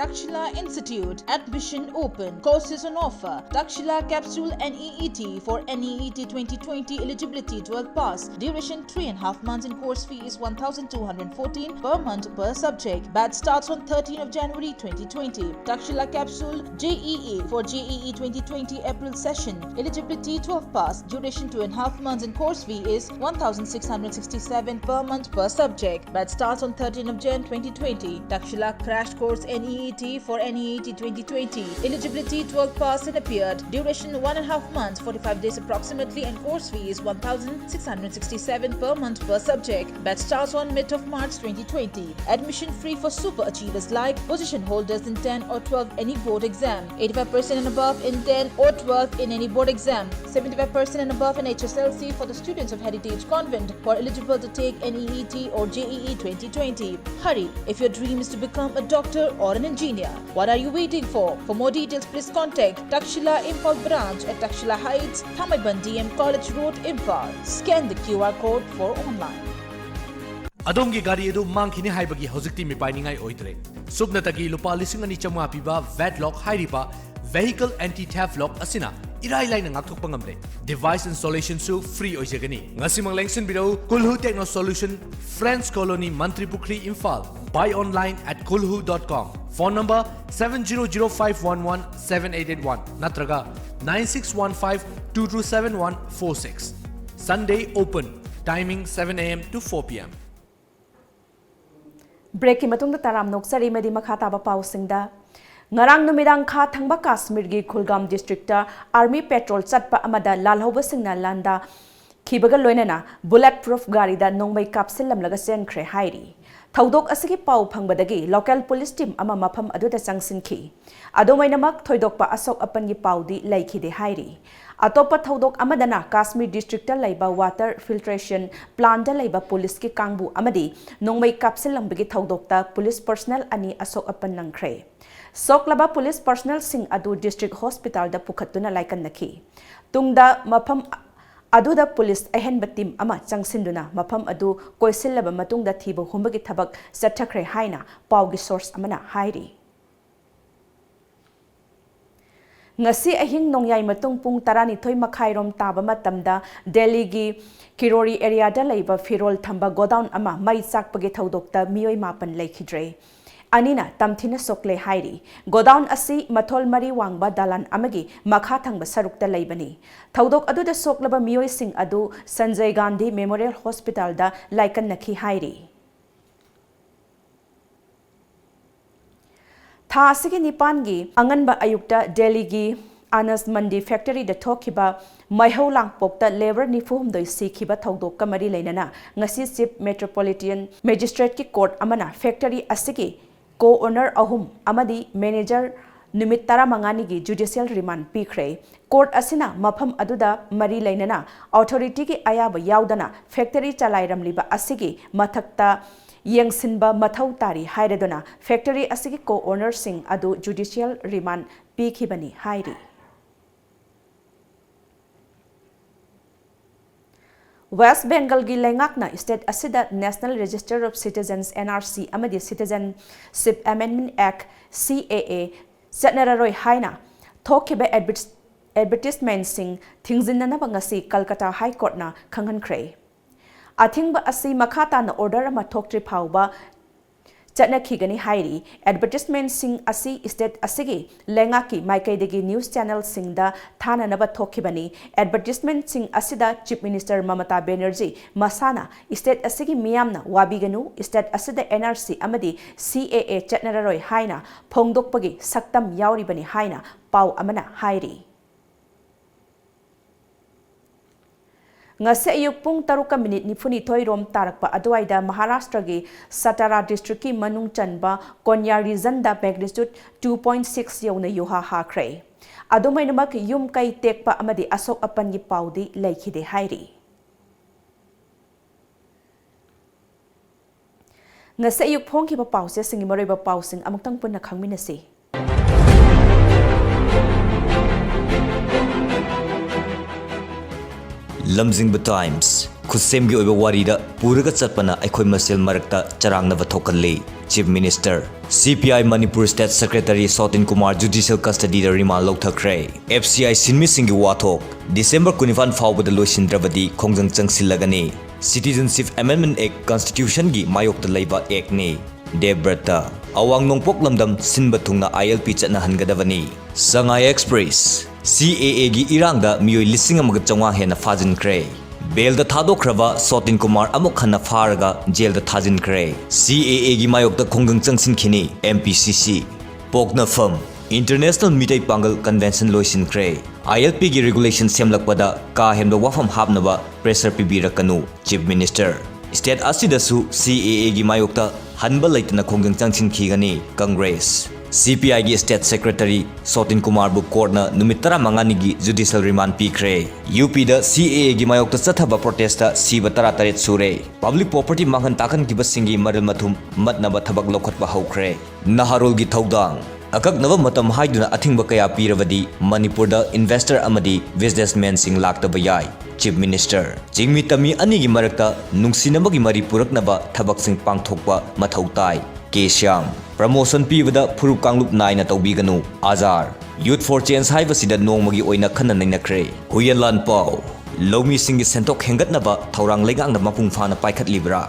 Takshila Institute, admission open, courses on offer. Takshila capsule N E E T for N E E T twenty twenty, eligibility twelve pass, duration three and a half months and course fee is one thousand two hundred fourteen per month per subject. Batch starts on thirteenth of January twenty twenty. Takshila capsule J E E for J E E twenty twenty April session, eligibility twelve pass, duration two and a half months and course fee is one thousand six hundred sixty-seven per month per subject. Batch starts on thirteenth of Jan twenty twenty. Takshila crash course N E E T for N E E T twenty twenty. Eligibility twelve pass and appeared. Duration one and a half months, forty-five days approximately, and course fee is one thousand six hundred sixty-seven per month per subject. Batch starts on mid of March twenty twenty. Admission free for super achievers like position holders in ten or twelve any board exam. Eighty-five percent and above in ten or twelve in any board exam. Seventy-five percent and above in H S L C for the students of Heritage Convent who are eligible to take N E E T or J E E twenty twenty. Hurry, if your dream is to become a doctor or an engineer. What are you waiting for? For more details, please contact Takshila Imphal branch at Takshila Heights, Thamaiban D M College Road, Imphal. Scan the Q R code for online. ꯑꯗꯣꯝꯒꯤ ꯒꯥꯔꯤ ꯑꯗꯨ ꯃꯥꯡꯈꯤꯅꯤ ꯍꯥꯏꯕꯒꯤ ꯍꯧꯖꯤꯛꯇꯤ ꯃꯤꯄꯥꯏꯅꯤꯡꯉꯥꯏ ꯑꯣꯏꯗ꯭ꯔꯦ꯫ ꯁꯨꯞꯅꯇꯒꯤ ꯂꯨꯄꯥ ꯂꯤꯁꯤꯡ ꯑꯅꯤ ꯆꯥꯝꯃꯉꯥ ꯄꯤꯕ ꯚꯦꯠ ꯂꯣꯛ ꯍꯥꯏꯔꯤꯕ vehicle anti theft lock ꯑꯁꯤꯅ ꯏꯔꯥꯏ ꯂꯥꯏꯅ ꯉꯥꯛꯊꯣꯛꯄ ꯉꯝꯂꯦ꯫ Device installation ꯁꯨ free ꯑꯣꯏꯖꯒꯅꯤ꯫ ꯉꯁꯤꯃꯛ ꯂꯦꯡꯁꯤꯟꯕꯤꯔꯛꯎ, ꯀꯨꯜꯍꯨ Techno Solution, Friends Colony, ꯃꯟꯇ꯭ꯔꯤ ꯄꯨꯈ꯭ꯔꯤ, Imphal. Buy online at kulhu dot com. Phone number seven zero zero five one one seven eight eight one ꯅꯠꯇ꯭ꯔꯒ nine six one five two two seven one four six. Sunday open, timing seven A M to four P M. Break ꯀꯤ ꯃꯇꯨꯡꯗ ꯇꯔꯥꯝꯅ ꯑꯣꯛꯆꯔꯤ꯫ ꯃꯗꯤ ꯃꯈꯥ ꯇꯥꯕ ꯄꯥꯎꯁꯤꯡꯗ꯫ ꯉꯔꯥꯡ ꯅꯨꯃꯤꯗꯥꯡ ꯈꯥ ꯊꯪꯕ ꯀꯥꯁꯃꯤꯔꯒꯤ ꯈꯨꯜꯒꯥꯝ district ꯇ army patrol ꯆꯠꯄ ꯑꯃꯗ ꯂꯥꯜꯍꯧꯕꯁꯤꯡꯅ ꯂꯥꯟꯗꯥꯈꯤꯕꯒ ꯂꯣꯏꯅꯅ bullet proof ꯒꯥꯔꯤꯗ ꯅꯣꯡꯃꯩ ꯀꯥꯞꯁꯤꯜꯂꯝꯂꯒ ꯆꯦꯟꯈ꯭ꯔꯦ ꯍꯥꯏꯔꯤ꯫ ꯊꯧꯗꯣꯛ ꯑꯁꯤꯒꯤ ꯄꯥꯎ ꯐꯪꯕꯗꯒꯤ local police team ꯑꯃ ꯃꯐꯝ ꯑꯗꯨꯗ ꯆꯪꯁꯤꯟꯈꯤ꯫ ꯑꯗꯨꯝ ꯑꯣꯏꯅꯃꯛ, ꯊꯣꯏꯗꯣꯛꯄ ꯑꯁꯣꯛ ꯑꯄꯟꯒꯤ ꯄꯥꯎꯗꯤ ꯂꯩꯈꯤꯗꯦ ꯍꯥꯏꯔꯤ꯫ ꯑꯇꯣꯞꯄ ꯊꯧꯗꯣꯛ ꯑꯃꯗꯅ ꯀꯥꯁꯃꯤꯔ district ꯇ ꯂꯩꯕ water filtration plant ꯇ ꯂꯩꯕ police ꯀꯤ ꯀꯥꯡꯕꯨ ꯑꯃꯗꯤ ꯅꯣꯡꯃꯩ ꯀꯥꯞꯁꯤꯜꯂꯝꯕꯒꯤ ꯊꯧꯗꯣꯛꯇ police personnel ꯑꯅꯤ ꯑꯁꯣꯛ ꯑꯄꯟ ꯅꯪꯈ꯭ꯔꯦ꯫ ꯁꯣꯛꯂꯕ police personnel ꯁꯤꯡ ꯑꯗꯨ district hospital ꯗ ꯄꯨꯈꯠꯇꯨꯅ ꯂꯥꯏꯀꯠꯅꯈꯤ꯫ ꯇꯨꯡꯗ ꯃꯐꯝ ꯑꯗꯨꯗ police ꯑꯍꯦꯟꯕ team ꯑꯃ ꯆꯪꯁꯤꯟꯗꯨꯅ ꯃꯐꯝ ꯑꯗꯨ ꯀꯣꯏꯁꯤꯜꯂꯕ ꯃꯇꯨꯡꯗ ꯊꯤꯕ ꯍꯨꯝꯕꯒꯤ ꯊꯕꯛ ꯆꯠꯊꯈ꯭ꯔꯦ ꯍꯥꯏꯅ ꯄꯥꯎꯒꯤ source ꯑꯃꯅ ꯍꯥꯏꯔꯤ꯫ ꯉꯁꯤ ꯑꯍꯤꯡ ꯅꯣꯡꯌꯥꯏ ꯃꯇꯨꯡ ꯄꯨꯡ ꯇꯔꯥꯅꯤꯊꯣꯏ ꯃꯈꯥꯏꯔꯣꯝ ꯇꯥꯕ ꯃꯇꯝꯗ ꯗꯦꯜꯂꯤꯒꯤ ꯀꯤꯔꯣꯔꯤ ꯑꯦꯔꯤꯌꯥꯗ ꯂꯩꯕ ꯐꯤꯔꯣꯜ ꯊꯝꯕ ꯒꯣꯗꯥꯎꯟ ꯑꯃ ꯃꯩ ꯆꯥꯛꯄꯒꯤ ꯊꯧꯗꯣꯛꯇ ꯃꯤꯑꯣꯏ ꯃꯥꯄꯟ ꯂꯩꯈꯤꯗ꯭ꯔꯦ꯫ ꯑꯅꯤꯅ ꯇꯝꯊꯤꯅ ꯁꯣꯛꯂꯦ ꯍꯥꯏꯔꯤ꯫ ꯒꯣꯗꯥꯎꯟ ꯑꯁꯤ ꯃꯊꯣꯜ ꯃꯔꯤ ꯋꯥꯡꯕ ꯗꯥꯂꯥꯟ ꯑꯃꯒꯤ ꯃꯈꯥ ꯊꯪꯕ ꯁꯔꯨꯛꯇ ꯂꯩꯕꯅꯤ꯫ ꯊꯧꯗꯣꯛ ꯑꯗꯨꯗ ꯁꯣꯛꯂꯕ ꯃꯤꯑꯣꯏꯁꯤꯡ ꯑꯗꯨ ꯁꯟꯖꯌ ꯒꯥꯟꯙꯤ ꯃꯦꯃꯣꯔꯤꯌꯦꯜ ꯍꯣꯁꯄꯤꯇꯥꯜꯗ ꯂꯥꯏꯀꯠꯅꯈꯤ ꯍꯥꯏꯔꯤ꯫ ꯊꯥ ꯑꯁꯤꯒꯤ ꯅꯤꯄꯥꯟꯒꯤ ꯑꯉꯟꯕ ꯑꯌꯨꯛꯇ ꯗꯦꯜꯂꯤꯒꯤ ꯑꯅꯁ ꯃꯟꯗꯤ ꯐꯦꯛꯇꯔꯤꯗ ꯊꯣꯛꯈꯤꯕ ꯃꯩꯍꯧ ꯂꯥꯡꯄꯣꯛꯇ ꯂꯦꯕꯔ ꯅꯤꯐꯨ ꯍꯨꯝꯗꯣꯏ ꯁꯤꯈꯤꯕ ꯊꯧꯗꯣꯛꯀ ꯃꯔꯤ ꯂꯩꯅꯅ ꯉꯁꯤ ꯆꯤꯐ ꯃꯦꯇ꯭ꯔꯣꯄꯣꯂꯤꯇꯤꯌꯟ ꯃꯦꯖꯤꯁꯇ꯭ꯔꯦꯠꯀꯤ ꯀꯣꯔꯠ ꯑꯃꯅ ꯐꯦꯛꯇꯔꯤ ꯑꯁꯤꯒꯤ ꯀꯣ-ꯑꯣꯅꯔ ꯑꯍꯨꯝ ꯑꯃꯗꯤ ꯃꯦꯅꯦꯖꯔ ꯅꯨꯃꯤꯠ ꯇꯔꯥꯃꯉꯥꯅꯤꯒꯤ ꯖꯨꯗꯤꯁꯤꯌꯦꯜ ꯔꯤꯃꯥꯟ ꯄꯤꯈ꯭ꯔꯦ꯫ ꯀꯣꯔꯠ ꯑꯁꯤꯅ ꯃꯐꯝ ꯑꯗꯨꯗ ꯃꯔꯤ ꯂꯩꯅꯅ ꯑꯣꯊꯣꯔꯤꯇꯤꯒꯤ ꯑꯌꯥꯕ ꯌꯥꯎꯗꯅ ꯐꯦꯛꯇꯔꯤ ꯆꯂꯥꯏꯔꯝꯂꯤꯕ ꯑꯁꯤꯒꯤ ꯃꯊꯛꯇ ꯌꯦꯡꯁꯤꯟꯕ ꯃꯊꯧ ꯇꯥꯔꯤ ꯍꯥꯏꯔꯗꯨꯅ ꯐꯦꯛꯇꯔꯤ ꯑꯁꯤꯒꯤ ꯀꯣ-ꯑꯣꯅꯔꯁꯤꯡ ꯑꯗꯨ ꯖꯨꯗꯤꯁꯤꯌꯦꯜ ꯔꯤꯃꯥꯟ ꯄꯤꯈꯤꯕꯅꯤ ꯍꯥꯏꯔꯤ꯫ ꯋꯦꯁ꯭ꯠ ꯕꯦꯡꯒꯜꯒꯤ ꯂꯩꯉꯥꯛꯅ ꯁ꯭ꯇꯦꯠ ꯑꯁꯤꯗ National Register of Citizens, N R C, ꯑꯃꯗꯤ Citizenship Amendment Act, C A A, ꯆꯠꯅꯔꯔꯣꯏ ꯍꯥꯏꯅ ꯊꯣꯛꯈꯤꯕ ꯑꯦꯗꯚꯔꯇꯤꯁ-, ꯑꯦꯗꯚꯔꯇꯤꯁꯃꯦꯟꯠꯁꯤꯡ ꯊꯤꯡꯖꯤꯟꯅꯅꯕ ꯉꯁꯤ ꯀꯜꯀꯇꯥ ꯍꯥꯏ ꯀꯣꯔꯠꯅ ꯈꯪꯍꯟꯈ꯭ꯔꯦ꯫ ꯑꯊꯤꯡꯕ ꯑꯁꯤ ꯃꯈꯥ ꯇꯥꯅ ꯑꯣꯔꯗꯔ ꯑꯃ ꯊꯣꯛꯇ꯭ꯔꯤ ꯐꯥꯎꯕ ꯆꯠꯅꯈꯤꯒꯅꯤ ꯍꯥꯏꯔꯤ꯫ ꯑꯦꯗꯚꯔꯇꯤꯁꯃꯦꯟꯠꯁꯤꯡ ꯑꯁꯤ ꯁ꯭ꯇꯦꯠ ꯑꯁꯤꯒꯤ ꯂꯩꯉꯥꯛꯀꯤ ꯃꯥꯏꯀꯩꯗꯒꯤ ꯅ꯭ꯌꯨꯁ ꯆꯦꯅꯦꯜꯁꯤꯡꯗ ꯊꯥꯅꯅꯕ ꯊꯣꯛꯈꯤꯕꯅꯤ꯫ ꯑꯦꯗꯚꯔꯇꯤꯁꯃꯦꯟꯠꯁꯤꯡ ꯑꯁꯤꯗ ꯆꯤꯐ ꯃꯤꯅꯤꯁꯇꯔ ꯃꯃꯇꯥ ꯕꯦꯅꯔꯖꯤ ꯃꯁꯥꯅ ꯁ꯭ꯇꯦꯠ ꯑꯁꯤꯒꯤ ꯃꯤꯌꯥꯝꯅ ꯋꯥꯕꯤꯒꯅꯨ, ꯁ꯭ꯇꯦꯠ ꯑꯁꯤꯗ N R C ꯑꯃꯗꯤ C A A ꯆꯠꯅꯔꯔꯣꯏ ꯍꯥꯏꯅ ꯐꯣꯡꯗꯣꯛꯄꯒꯤ ꯁꯛꯇꯝ ꯌꯥꯎꯔꯤꯕꯅꯤ ꯍꯥꯏꯅ ꯄꯥꯎ ꯑꯃꯅ ꯍꯥꯏꯔꯤ꯫ ꯉꯁꯤ ꯑꯌꯨꯛ ꯄꯨꯡ ꯇꯔꯨꯛꯀ ꯃꯤꯅꯤꯠ ꯅꯤꯐꯨꯅꯤꯊꯣꯏ ꯔꯣꯝ ꯇꯥꯔꯛꯄ ꯑꯗꯨꯋꯥꯏꯗ ꯃꯍꯥꯔꯥꯁꯇ꯭ꯔꯒꯤ ꯁꯇꯥꯔꯥ ꯗꯤꯁꯇ꯭ꯔꯤꯛꯀꯤ ꯃꯅꯨꯡ ꯆꯟꯕ ꯀꯣꯟꯌꯥ ꯔꯤꯖꯟꯗ magnitude two point six ꯌꯧꯅ ꯌꯨꯍꯥ ꯍꯥꯈ꯭ꯔꯦ꯫ ꯑꯗꯨꯝ ꯑꯣꯏꯅꯃꯛ, ꯌꯨꯝ ꯀꯩ ꯇꯦꯛꯄ ꯑꯃꯗꯤ ꯑꯁꯣꯛ ꯑꯄꯟꯒꯤ ꯄꯥꯎꯗꯤ ꯂꯩꯈꯤꯗꯦ ꯍꯥꯏꯔꯤ꯫ ꯉꯁꯤ ꯑꯌꯨꯛ ꯐꯣꯡꯈꯤꯕ ꯄꯥꯎꯆꯦꯁꯤꯡꯒꯤ ꯃꯔꯨꯑꯣꯏꯕ ꯄꯥꯎꯁꯤꯡ ꯑꯃꯨꯛꯇꯪ ꯄꯨꯟꯅ ꯈꯪꯃꯤꯟꯅꯁꯤ꯫ ꯂꯝꯖꯤꯡꯕ ꯇꯥꯏꯝꯁ, ꯈꯨꯠꯁꯦꯝꯒꯤ ꯑꯣꯏꯕ ꯋꯥꯔꯤꯗ ꯄꯨꯔꯒ ꯆꯠꯄꯅ ꯑꯩꯈꯣꯏ ꯃꯁꯦꯜ ꯃꯔꯛꯇ ꯆꯔꯥꯡꯅꯕ ꯊꯣꯛꯍꯜꯂꯤ꯫ Chief Minister꯫ C P I Manipur State Secretary Sotin Kumar judicial custodyꯗ remand ꯂꯧꯊꯈ꯭ꯔꯦ꯫ F C I ꯁꯤꯟꯃꯤꯁꯤꯡꯒꯤ ꯋꯥꯊꯣꯛ December ꯀꯨꯟꯅꯤꯄꯥꯟ ꯐꯥꯎꯕꯗ ꯂꯣꯏꯁꯤꯟꯗ꯭ꯔꯕꯗꯤ ꯈꯣꯡꯖꯪ ꯆꯪꯁꯤꯜꯂꯒꯅꯤ꯫ Citizenship Amendment Act Constitutionꯒꯤ ꯃꯥꯌꯣꯛꯇ ꯂꯩꯕ actꯅꯤ꯫ ꯗꯦꯕꯕ꯭ꯔꯇ꯫ ꯑꯋꯥꯡ ꯅꯣꯡꯄꯣꯛ ꯂꯝꯗꯝ ꯁꯤꯟꯕ ꯊꯨꯡꯅ I L P ꯆꯠꯅꯍꯟꯒꯗꯕꯅꯤ꯫ Sangai Express꯫ C A Aꯒꯤ ꯏꯔꯥꯡꯗ ꯃꯤꯑꯣꯏ ꯂꯤꯁꯤꯡ ꯑꯃꯒ ꯆꯥꯝꯃꯉꯥ ꯍꯦꯟꯅ ꯐꯥꯖꯤꯟꯈ꯭ꯔꯦ꯫ ꯕꯦꯜꯗ ꯊꯥꯗꯣꯛꯈ꯭ꯔꯕ ꯁꯣꯇꯤꯟ ꯀꯨꯃꯥꯔ ꯑꯃꯨꯛ ꯍꯟꯅ ꯐꯥꯔꯒ ꯖꯦꯜꯗ ꯊꯥꯖꯤꯟꯈ꯭ꯔꯦ꯫ C A Aꯒꯤ ꯃꯥꯌꯣꯛꯇ ꯈꯣꯡꯖꯪ ꯆꯪꯁꯤꯟꯈꯤꯅꯤ꯫ M P C C꯫ ꯄꯣꯛꯅꯐꯝ꯫ International ꯃꯤꯇꯩ ꯄꯥꯡꯒꯜ Convention ꯂꯣꯏꯁꯤꯟꯈ꯭ꯔꯦ꯫ I L Pꯒꯤ regulation ꯁꯦꯝꯂꯛꯄꯗ ꯀꯥ ꯍꯦꯟꯕ ꯋꯥꯐꯝ ꯍꯥꯞꯅꯕ pressure ꯄꯤꯕꯤꯔꯛꯀꯅꯨ꯫ Chief Minister꯫ State ꯑꯁꯤꯗꯁꯨ C A Aꯒꯤ ꯃꯥꯌꯣꯛꯇ ꯍꯟꯕ ꯂꯩꯇꯅ ꯈꯣꯡꯖꯪ ꯆꯪꯁꯤꯟꯈꯤꯒꯅꯤ꯫ Congress꯫ C P Iꯒꯤ State Secretary ꯁꯣꯇꯤꯟ ꯀꯨꯃꯥꯔꯕꯨ courtꯅ ꯅꯨꯃꯤꯠ ꯇꯔꯥꯃꯉꯥꯅꯤꯒꯤ judicial remand ꯄꯤꯈ꯭ꯔꯦ꯫ UPꯗ C A Aꯒꯤ ꯃꯥꯌꯣꯛꯇ ꯆꯠꯊꯕ protestꯇ ꯁꯤꯕ ꯇꯔꯥꯇꯔꯦꯠ ꯁꯨꯔꯦ꯫ Public property ꯃꯥꯡꯍꯟ ꯇꯥꯛꯍꯟꯈꯤꯕꯁꯤꯡꯒꯤ ꯃꯔꯜ ꯃꯊꯨꯝ ꯃꯠꯅꯕ ꯊꯕꯛ ꯂꯧꯈꯠꯄ ꯍꯧꯈ꯭ꯔꯦ꯫ ꯅꯍꯥꯔꯣꯜꯒꯤ ꯊꯧꯗꯥꯡ꯫ ꯑꯀꯛꯅꯕ ꯃꯇꯝ ꯍꯥꯏꯗꯨꯅ ꯑꯊꯤꯡꯕ ꯀꯌꯥ ꯄꯤꯔꯕꯗꯤ ꯃꯅꯤꯄꯨꯔꯗ investor ꯑꯃꯗꯤ businessmanꯁꯤꯡ ꯂꯥꯛꯇꯕ ꯌꯥꯏ꯫ Chief Minister꯫ ꯆꯤꯡꯃꯤ ꯇꯝꯃꯤ ꯑꯅꯤꯒꯤ ꯃꯔꯛꯇ ꯅꯨꯡꯁꯤꯅꯕꯒꯤ ꯃꯔꯤ ꯄꯨꯔꯛꯅꯕ ꯊꯕꯛꯁꯤꯡ ꯄꯥꯡꯊꯣꯛꯄ ꯃꯊꯧ ꯇꯥꯏ꯫ K ꯁ꯭ꯌꯥꯝ꯫ Promotion ꯄꯤꯕꯗ ꯐꯨꯔꯨꯞ ꯀꯥꯡꯂꯨꯞ ꯅꯥꯏꯅ ꯇꯧꯕꯤꯒꯅꯨ꯫ ꯑꯥꯖꯥꯔ꯫ Youth for Change ꯍꯥꯏꯕꯁꯤꯗ ꯅꯣꯡꯃꯒꯤ ꯑꯣꯏꯅ ꯈꯟꯅ ꯅꯩꯅꯈ꯭ꯔꯦ꯫ ꯍꯨꯌꯦꯟꯂꯥꯟ ꯄꯥꯎ꯫ ꯂꯧꯃꯤꯁꯤꯡꯒꯤ ꯁꯦꯟꯊꯣꯛ ꯍꯦꯟꯒꯠꯅꯕ ꯊꯧꯔꯥꯡ ꯂꯩꯉꯥꯛꯅ ꯃꯄꯨꯡ ꯐꯥꯅ ꯄꯥꯏꯈꯠꯂꯤꯕ꯭ꯔꯥ?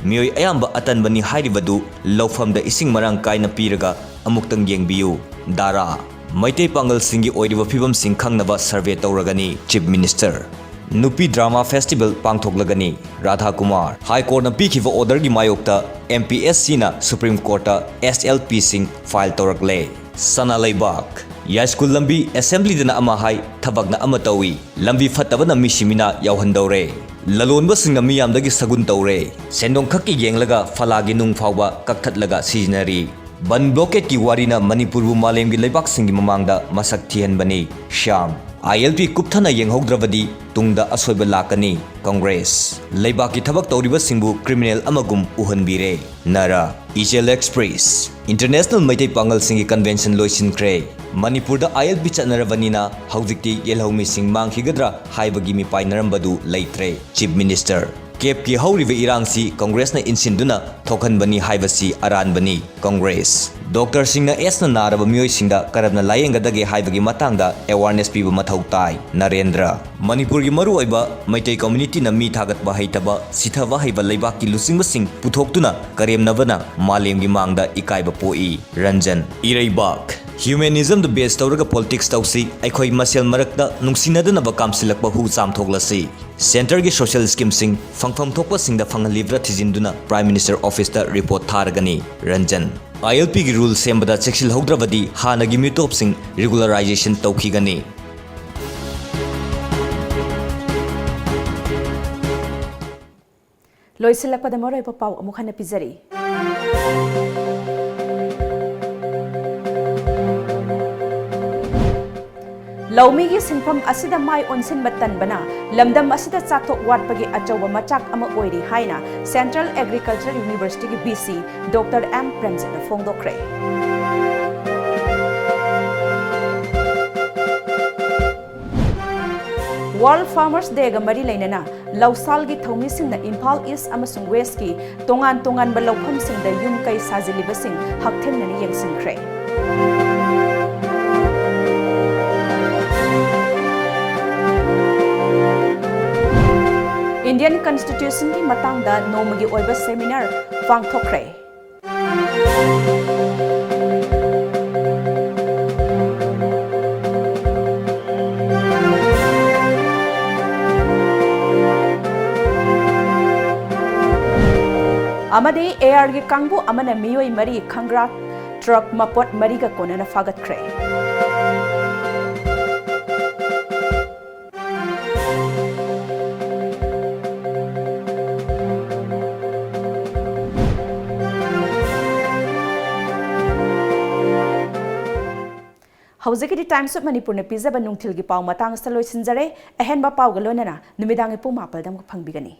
ꯃꯤꯑꯣꯏ ꯑꯌꯥꯝꯕ ꯑꯇꯟꯕꯅꯤ ꯍꯥꯏꯔꯤꯕꯗꯨ ꯂꯧꯐꯝꯗ ꯏꯁꯤꯡ ꯃꯔꯥꯡ ꯀꯥꯏꯅ ꯄꯤꯔꯒ ꯑꯃꯨꯛꯇꯪ ꯌꯦꯡꯕꯤꯌꯨ꯫ ꯗꯥꯔꯥ꯫ ꯃꯩꯇꯩ ꯄꯥꯡꯒꯜꯁꯤꯡꯒꯤ ꯑꯣꯏꯔꯤꯕ ꯐꯤꯕꯝꯁꯤꯡ ꯈꯪꯅꯕ survey ꯇꯧꯔꯒꯅꯤ꯫ Chief Minister꯫ ꯅꯨꯄꯤ drama festival ꯄꯥꯡꯊꯣꯛꯂꯒꯅꯤ꯫ Radha Kumar. High Courtꯅ ꯄꯤꯈꯤꯕ orderꯒꯤ ꯃꯥꯌꯣꯛꯇ M P S Cꯅ Supreme Courtꯇ S L Pꯁꯤꯡ file ꯇꯧꯔꯛꯂꯦ꯫ ꯁꯅꯥ ꯂꯩꯕꯥꯛ꯫ ꯌꯥꯏꯁ꯭ꯀꯨꯜ ꯂꯝꯕꯤ assemblyꯗꯅ ꯑꯃ ꯍꯥꯏ, ꯊꯕꯛꯅ ꯑꯃ ꯇꯧꯏ꯫ ꯂꯝꯕꯤ ꯐꯠꯇꯕꯅ ꯃꯤꯁꯤ ꯃꯤꯅꯥ ꯌꯥꯎꯍꯟꯗꯧꯔꯦ꯫ ꯂꯂꯣꯟꯕꯁꯤꯡꯅ ꯃꯤꯌꯥꯝꯗꯒꯤ ꯁꯒꯨꯟ ꯇꯧꯔꯦ꯫ ꯁꯦꯟꯗꯣꯡ ꯈꯛꯀꯤ ꯌꯦꯡꯂꯒ ꯐꯂꯥꯒꯤ ꯅꯨꯡ ꯐꯥꯎꯕ ꯀꯛꯊꯠꯂꯒ ꯁꯤꯖꯤꯟꯅꯔꯤ꯫ ꯕꯟ blockade ꯀꯤ ꯋꯥꯔꯤꯅ ꯃꯅꯤꯄꯨꯔꯕꯨ ꯃꯥꯂꯦꯝꯒꯤ ꯂꯩꯕꯥꯛꯁꯤꯡꯒꯤ ꯃꯃꯥꯡꯗ ꯃꯁꯛ ꯊꯤꯍꯟꯕꯅꯤ꯫ ꯁ꯭ꯌꯥꯝ꯫ I L P ꯀꯨꯞꯊꯅ ꯌꯦꯡꯍꯧꯗ꯭ꯔꯕꯗꯤ ꯇꯨꯡꯗ ꯑꯁꯣꯏꯕ ꯂꯥꯛꯀꯅꯤ꯫ Congress꯫ ꯂꯩꯕꯥꯛꯀꯤ ꯊꯕꯛ ꯇꯧꯔꯤꯕꯁꯤꯡꯕꯨ criminal ꯑꯃꯒꯨꯝ ꯎꯍꯟꯕꯤꯔꯦ꯫ ꯅꯔ꯫ ꯏꯆꯦꯜ Express꯫ International ꯃꯩꯇꯩ ꯄꯥꯡꯒꯜꯁꯤꯡꯒꯤ convention ꯂꯣꯏꯁꯤꯟꯈ꯭ꯔꯦ꯫ ꯃꯅꯤꯄꯨꯔꯗ I L P ꯆꯠꯅꯔꯕꯅꯤꯅ ꯍꯧꯖꯤꯛꯇꯤ ꯌꯦꯜꯍꯧꯃꯤꯁꯤꯡ ꯃꯥꯡꯈꯤꯒꯗ꯭ꯔꯥ ꯍꯥꯏꯕꯒꯤ ꯃꯤꯄꯥꯏꯅꯔꯝꯕꯗꯨ ꯂꯩꯇ꯭ꯔꯦ꯫ Chief Minister꯫ ꯀꯦꯞꯀꯤ ꯍꯧꯔꯤꯕ ꯏꯔꯥꯡꯁꯤ ꯀꯪꯒ꯭ꯔꯦꯁꯅ ꯏꯟꯁꯤꯟꯗꯨꯅ ꯊꯣꯛꯍꯟꯕꯅꯤ ꯍꯥꯏꯕꯁꯤ ꯑꯔꯥꯟꯕꯅꯤ꯫ ꯀꯪꯒ꯭ꯔꯦꯁ꯫ ꯗꯣꯛꯇꯔꯁꯤꯡꯅ ꯑꯦꯁꯅ ꯅꯥꯔꯕ ꯃꯤꯑꯣꯏꯁꯤꯡꯗ ꯀꯔꯝꯅ ꯂꯥꯌꯦꯡꯒꯗꯒꯦ ꯍꯥꯏꯕꯒꯤ ꯃꯇꯥꯡꯗ ꯑꯦꯋꯥꯔꯅꯦꯁ ꯄꯤꯕ ꯃꯊꯧ ꯇꯥꯏ꯫ ꯅꯔꯦꯟꯗ꯭ꯔ꯫ ꯃꯅꯤꯄꯨꯔꯒꯤ ꯃꯔꯨꯑꯣꯏꯕ ꯃꯩꯇꯩ ꯀꯝꯃ꯭ꯌꯨꯅꯤꯇꯤꯅ ꯃꯤ ꯊꯥꯒꯠꯄ ꯍꯩꯇꯕ, ꯁꯤꯊꯕ ꯍꯩꯕ ꯂꯩꯕꯥꯛꯀꯤ ꯂꯨꯆꯤꯡꯕꯁꯤꯡ ꯄꯨꯊꯣꯛꯇꯨꯅ ꯀꯔꯦꯝꯅꯕꯅ ꯃꯥꯂꯦꯝꯒꯤ ꯃꯥꯡꯗ ꯏꯀꯥꯏꯕ ꯄꯣꯛꯏ꯫ ꯔꯟꯖꯟ꯫ ꯏꯔꯩꯕꯥꯛ꯫ Humanism ꯗ base ꯇꯧꯔꯒ politics ꯇꯧꯁꯤ, ꯑꯩꯈꯣꯏ ꯃꯁꯦꯜ ꯃꯔꯛꯇ ꯅꯨꯡꯁꯤꯅꯗꯅꯕ ꯀꯥꯝꯁꯤꯜꯂꯛꯄ ꯍꯨ ꯆꯥꯝꯊꯣꯛꯂꯁꯤ꯫ Centre ꯒꯤ social scheme ꯁꯤꯡ ꯐꯪꯐꯝ ꯊꯣꯛꯄꯁꯤꯡꯗ ꯐꯪꯍꯜꯂꯤꯕ꯭ꯔꯥ ꯊꯤꯖꯤꯟꯗꯨꯅ Prime Minister Office ꯇ report ꯊꯥꯔꯒꯅꯤ꯫ Ranjan. I L P ꯒꯤ rule ꯁꯦꯝꯕꯗ ꯆꯦꯛꯁꯤꯜꯍꯧꯗ꯭ꯔꯕꯗꯤ ꯍꯥꯟꯅꯒꯤ ꯃꯤꯇꯣꯞꯁꯤꯡ regularization ꯇꯧꯈꯤꯒꯅꯤ꯫ ꯂꯣꯏꯁꯤꯜꯂꯛꯄꯗ ꯃꯔꯨꯑꯣꯏꯕ ꯄꯥꯎ ꯑꯃꯨꯛ ꯍꯟꯅ ꯄꯤꯖꯔꯤ꯫ ꯂꯧꯃꯤꯒꯤ ꯁꯤꯟꯐꯝ ꯑꯁꯤꯗ ꯃꯥꯏ ꯑꯣꯟꯁꯤꯟꯕ ꯇꯟꯕꯅ ꯂꯝꯗꯝ ꯑꯁꯤꯗ ꯆꯥꯊꯣꯛ ꯋꯥꯠꯄꯒꯤ ꯑꯆꯧꯕ ꯃꯆꯥꯛ ꯑꯃ ꯑꯣꯏꯔꯤ ꯍꯥꯏꯅ Central Agriculture University ꯒꯤ V C Doctor M ꯄ꯭ꯔꯦꯝꯖꯤꯠꯅ ꯐꯣꯡꯗꯣꯛꯈ꯭ꯔꯦ꯫ World Farmers Day ꯒ ꯃꯔꯤ ꯂꯩꯅꯅ ꯂꯧꯁꯥꯜꯒꯤ ꯊꯧꯃꯤꯁꯤꯡꯅ ꯏꯝꯐꯥꯜ East ꯑꯃꯁꯨꯡ West ꯀꯤ ꯇꯣꯉꯥꯟ ꯇꯣꯉꯥꯟꯕ ꯂꯧꯐꯝꯁꯤꯡꯗ ꯌꯨꯝ ꯀꯩ ꯁꯥꯖꯤꯜꯂꯤꯕꯁꯤꯡ ꯍꯛꯊꯦꯡꯅꯅ ꯌꯦꯡꯁꯤꯟꯈ꯭ꯔꯦ꯫ Indian Constitution ꯒꯤ ꯃꯇꯥꯡꯗ ꯅꯣꯡꯃꯒꯤ ꯑꯣꯏꯕ seminar ꯄꯥꯡꯊꯣꯛꯈ꯭ꯔꯦ꯫ ꯑꯃꯗꯤ A R ꯒꯤ ꯀꯥꯡꯕꯨ ꯑꯃꯅ ꯃꯤꯑꯣꯏ ꯃꯔꯤ ꯈꯪꯒ꯭ꯔꯥ ꯇ꯭ꯔꯛ ꯃꯄꯣꯠ ꯃꯔꯤꯒ ꯀꯣꯟꯅꯅ ꯐꯥꯒꯠꯈ꯭ꯔꯦ꯫ ꯍꯧꯖꯤꯛꯀꯤꯗꯤ Times of ꯃꯅꯤꯄꯨꯔꯅ ꯄꯤꯖꯕ ꯅꯨꯡꯊꯤꯜꯒꯤ ꯄꯥꯎ ꯃꯇꯥꯡ ꯑꯁꯤꯗ ꯂꯣꯏꯁꯤꯟꯖꯔꯦ꯫ ꯑꯍꯦꯟꯕ ꯄꯥꯎꯒ ꯂꯣꯏꯅꯅ ꯅꯨꯃꯤꯗꯥꯡꯒꯤ ꯄꯨꯡ ꯃꯥꯄꯜꯗ ꯑꯃꯨꯛ ꯐꯪꯕꯤꯒꯅꯤ꯫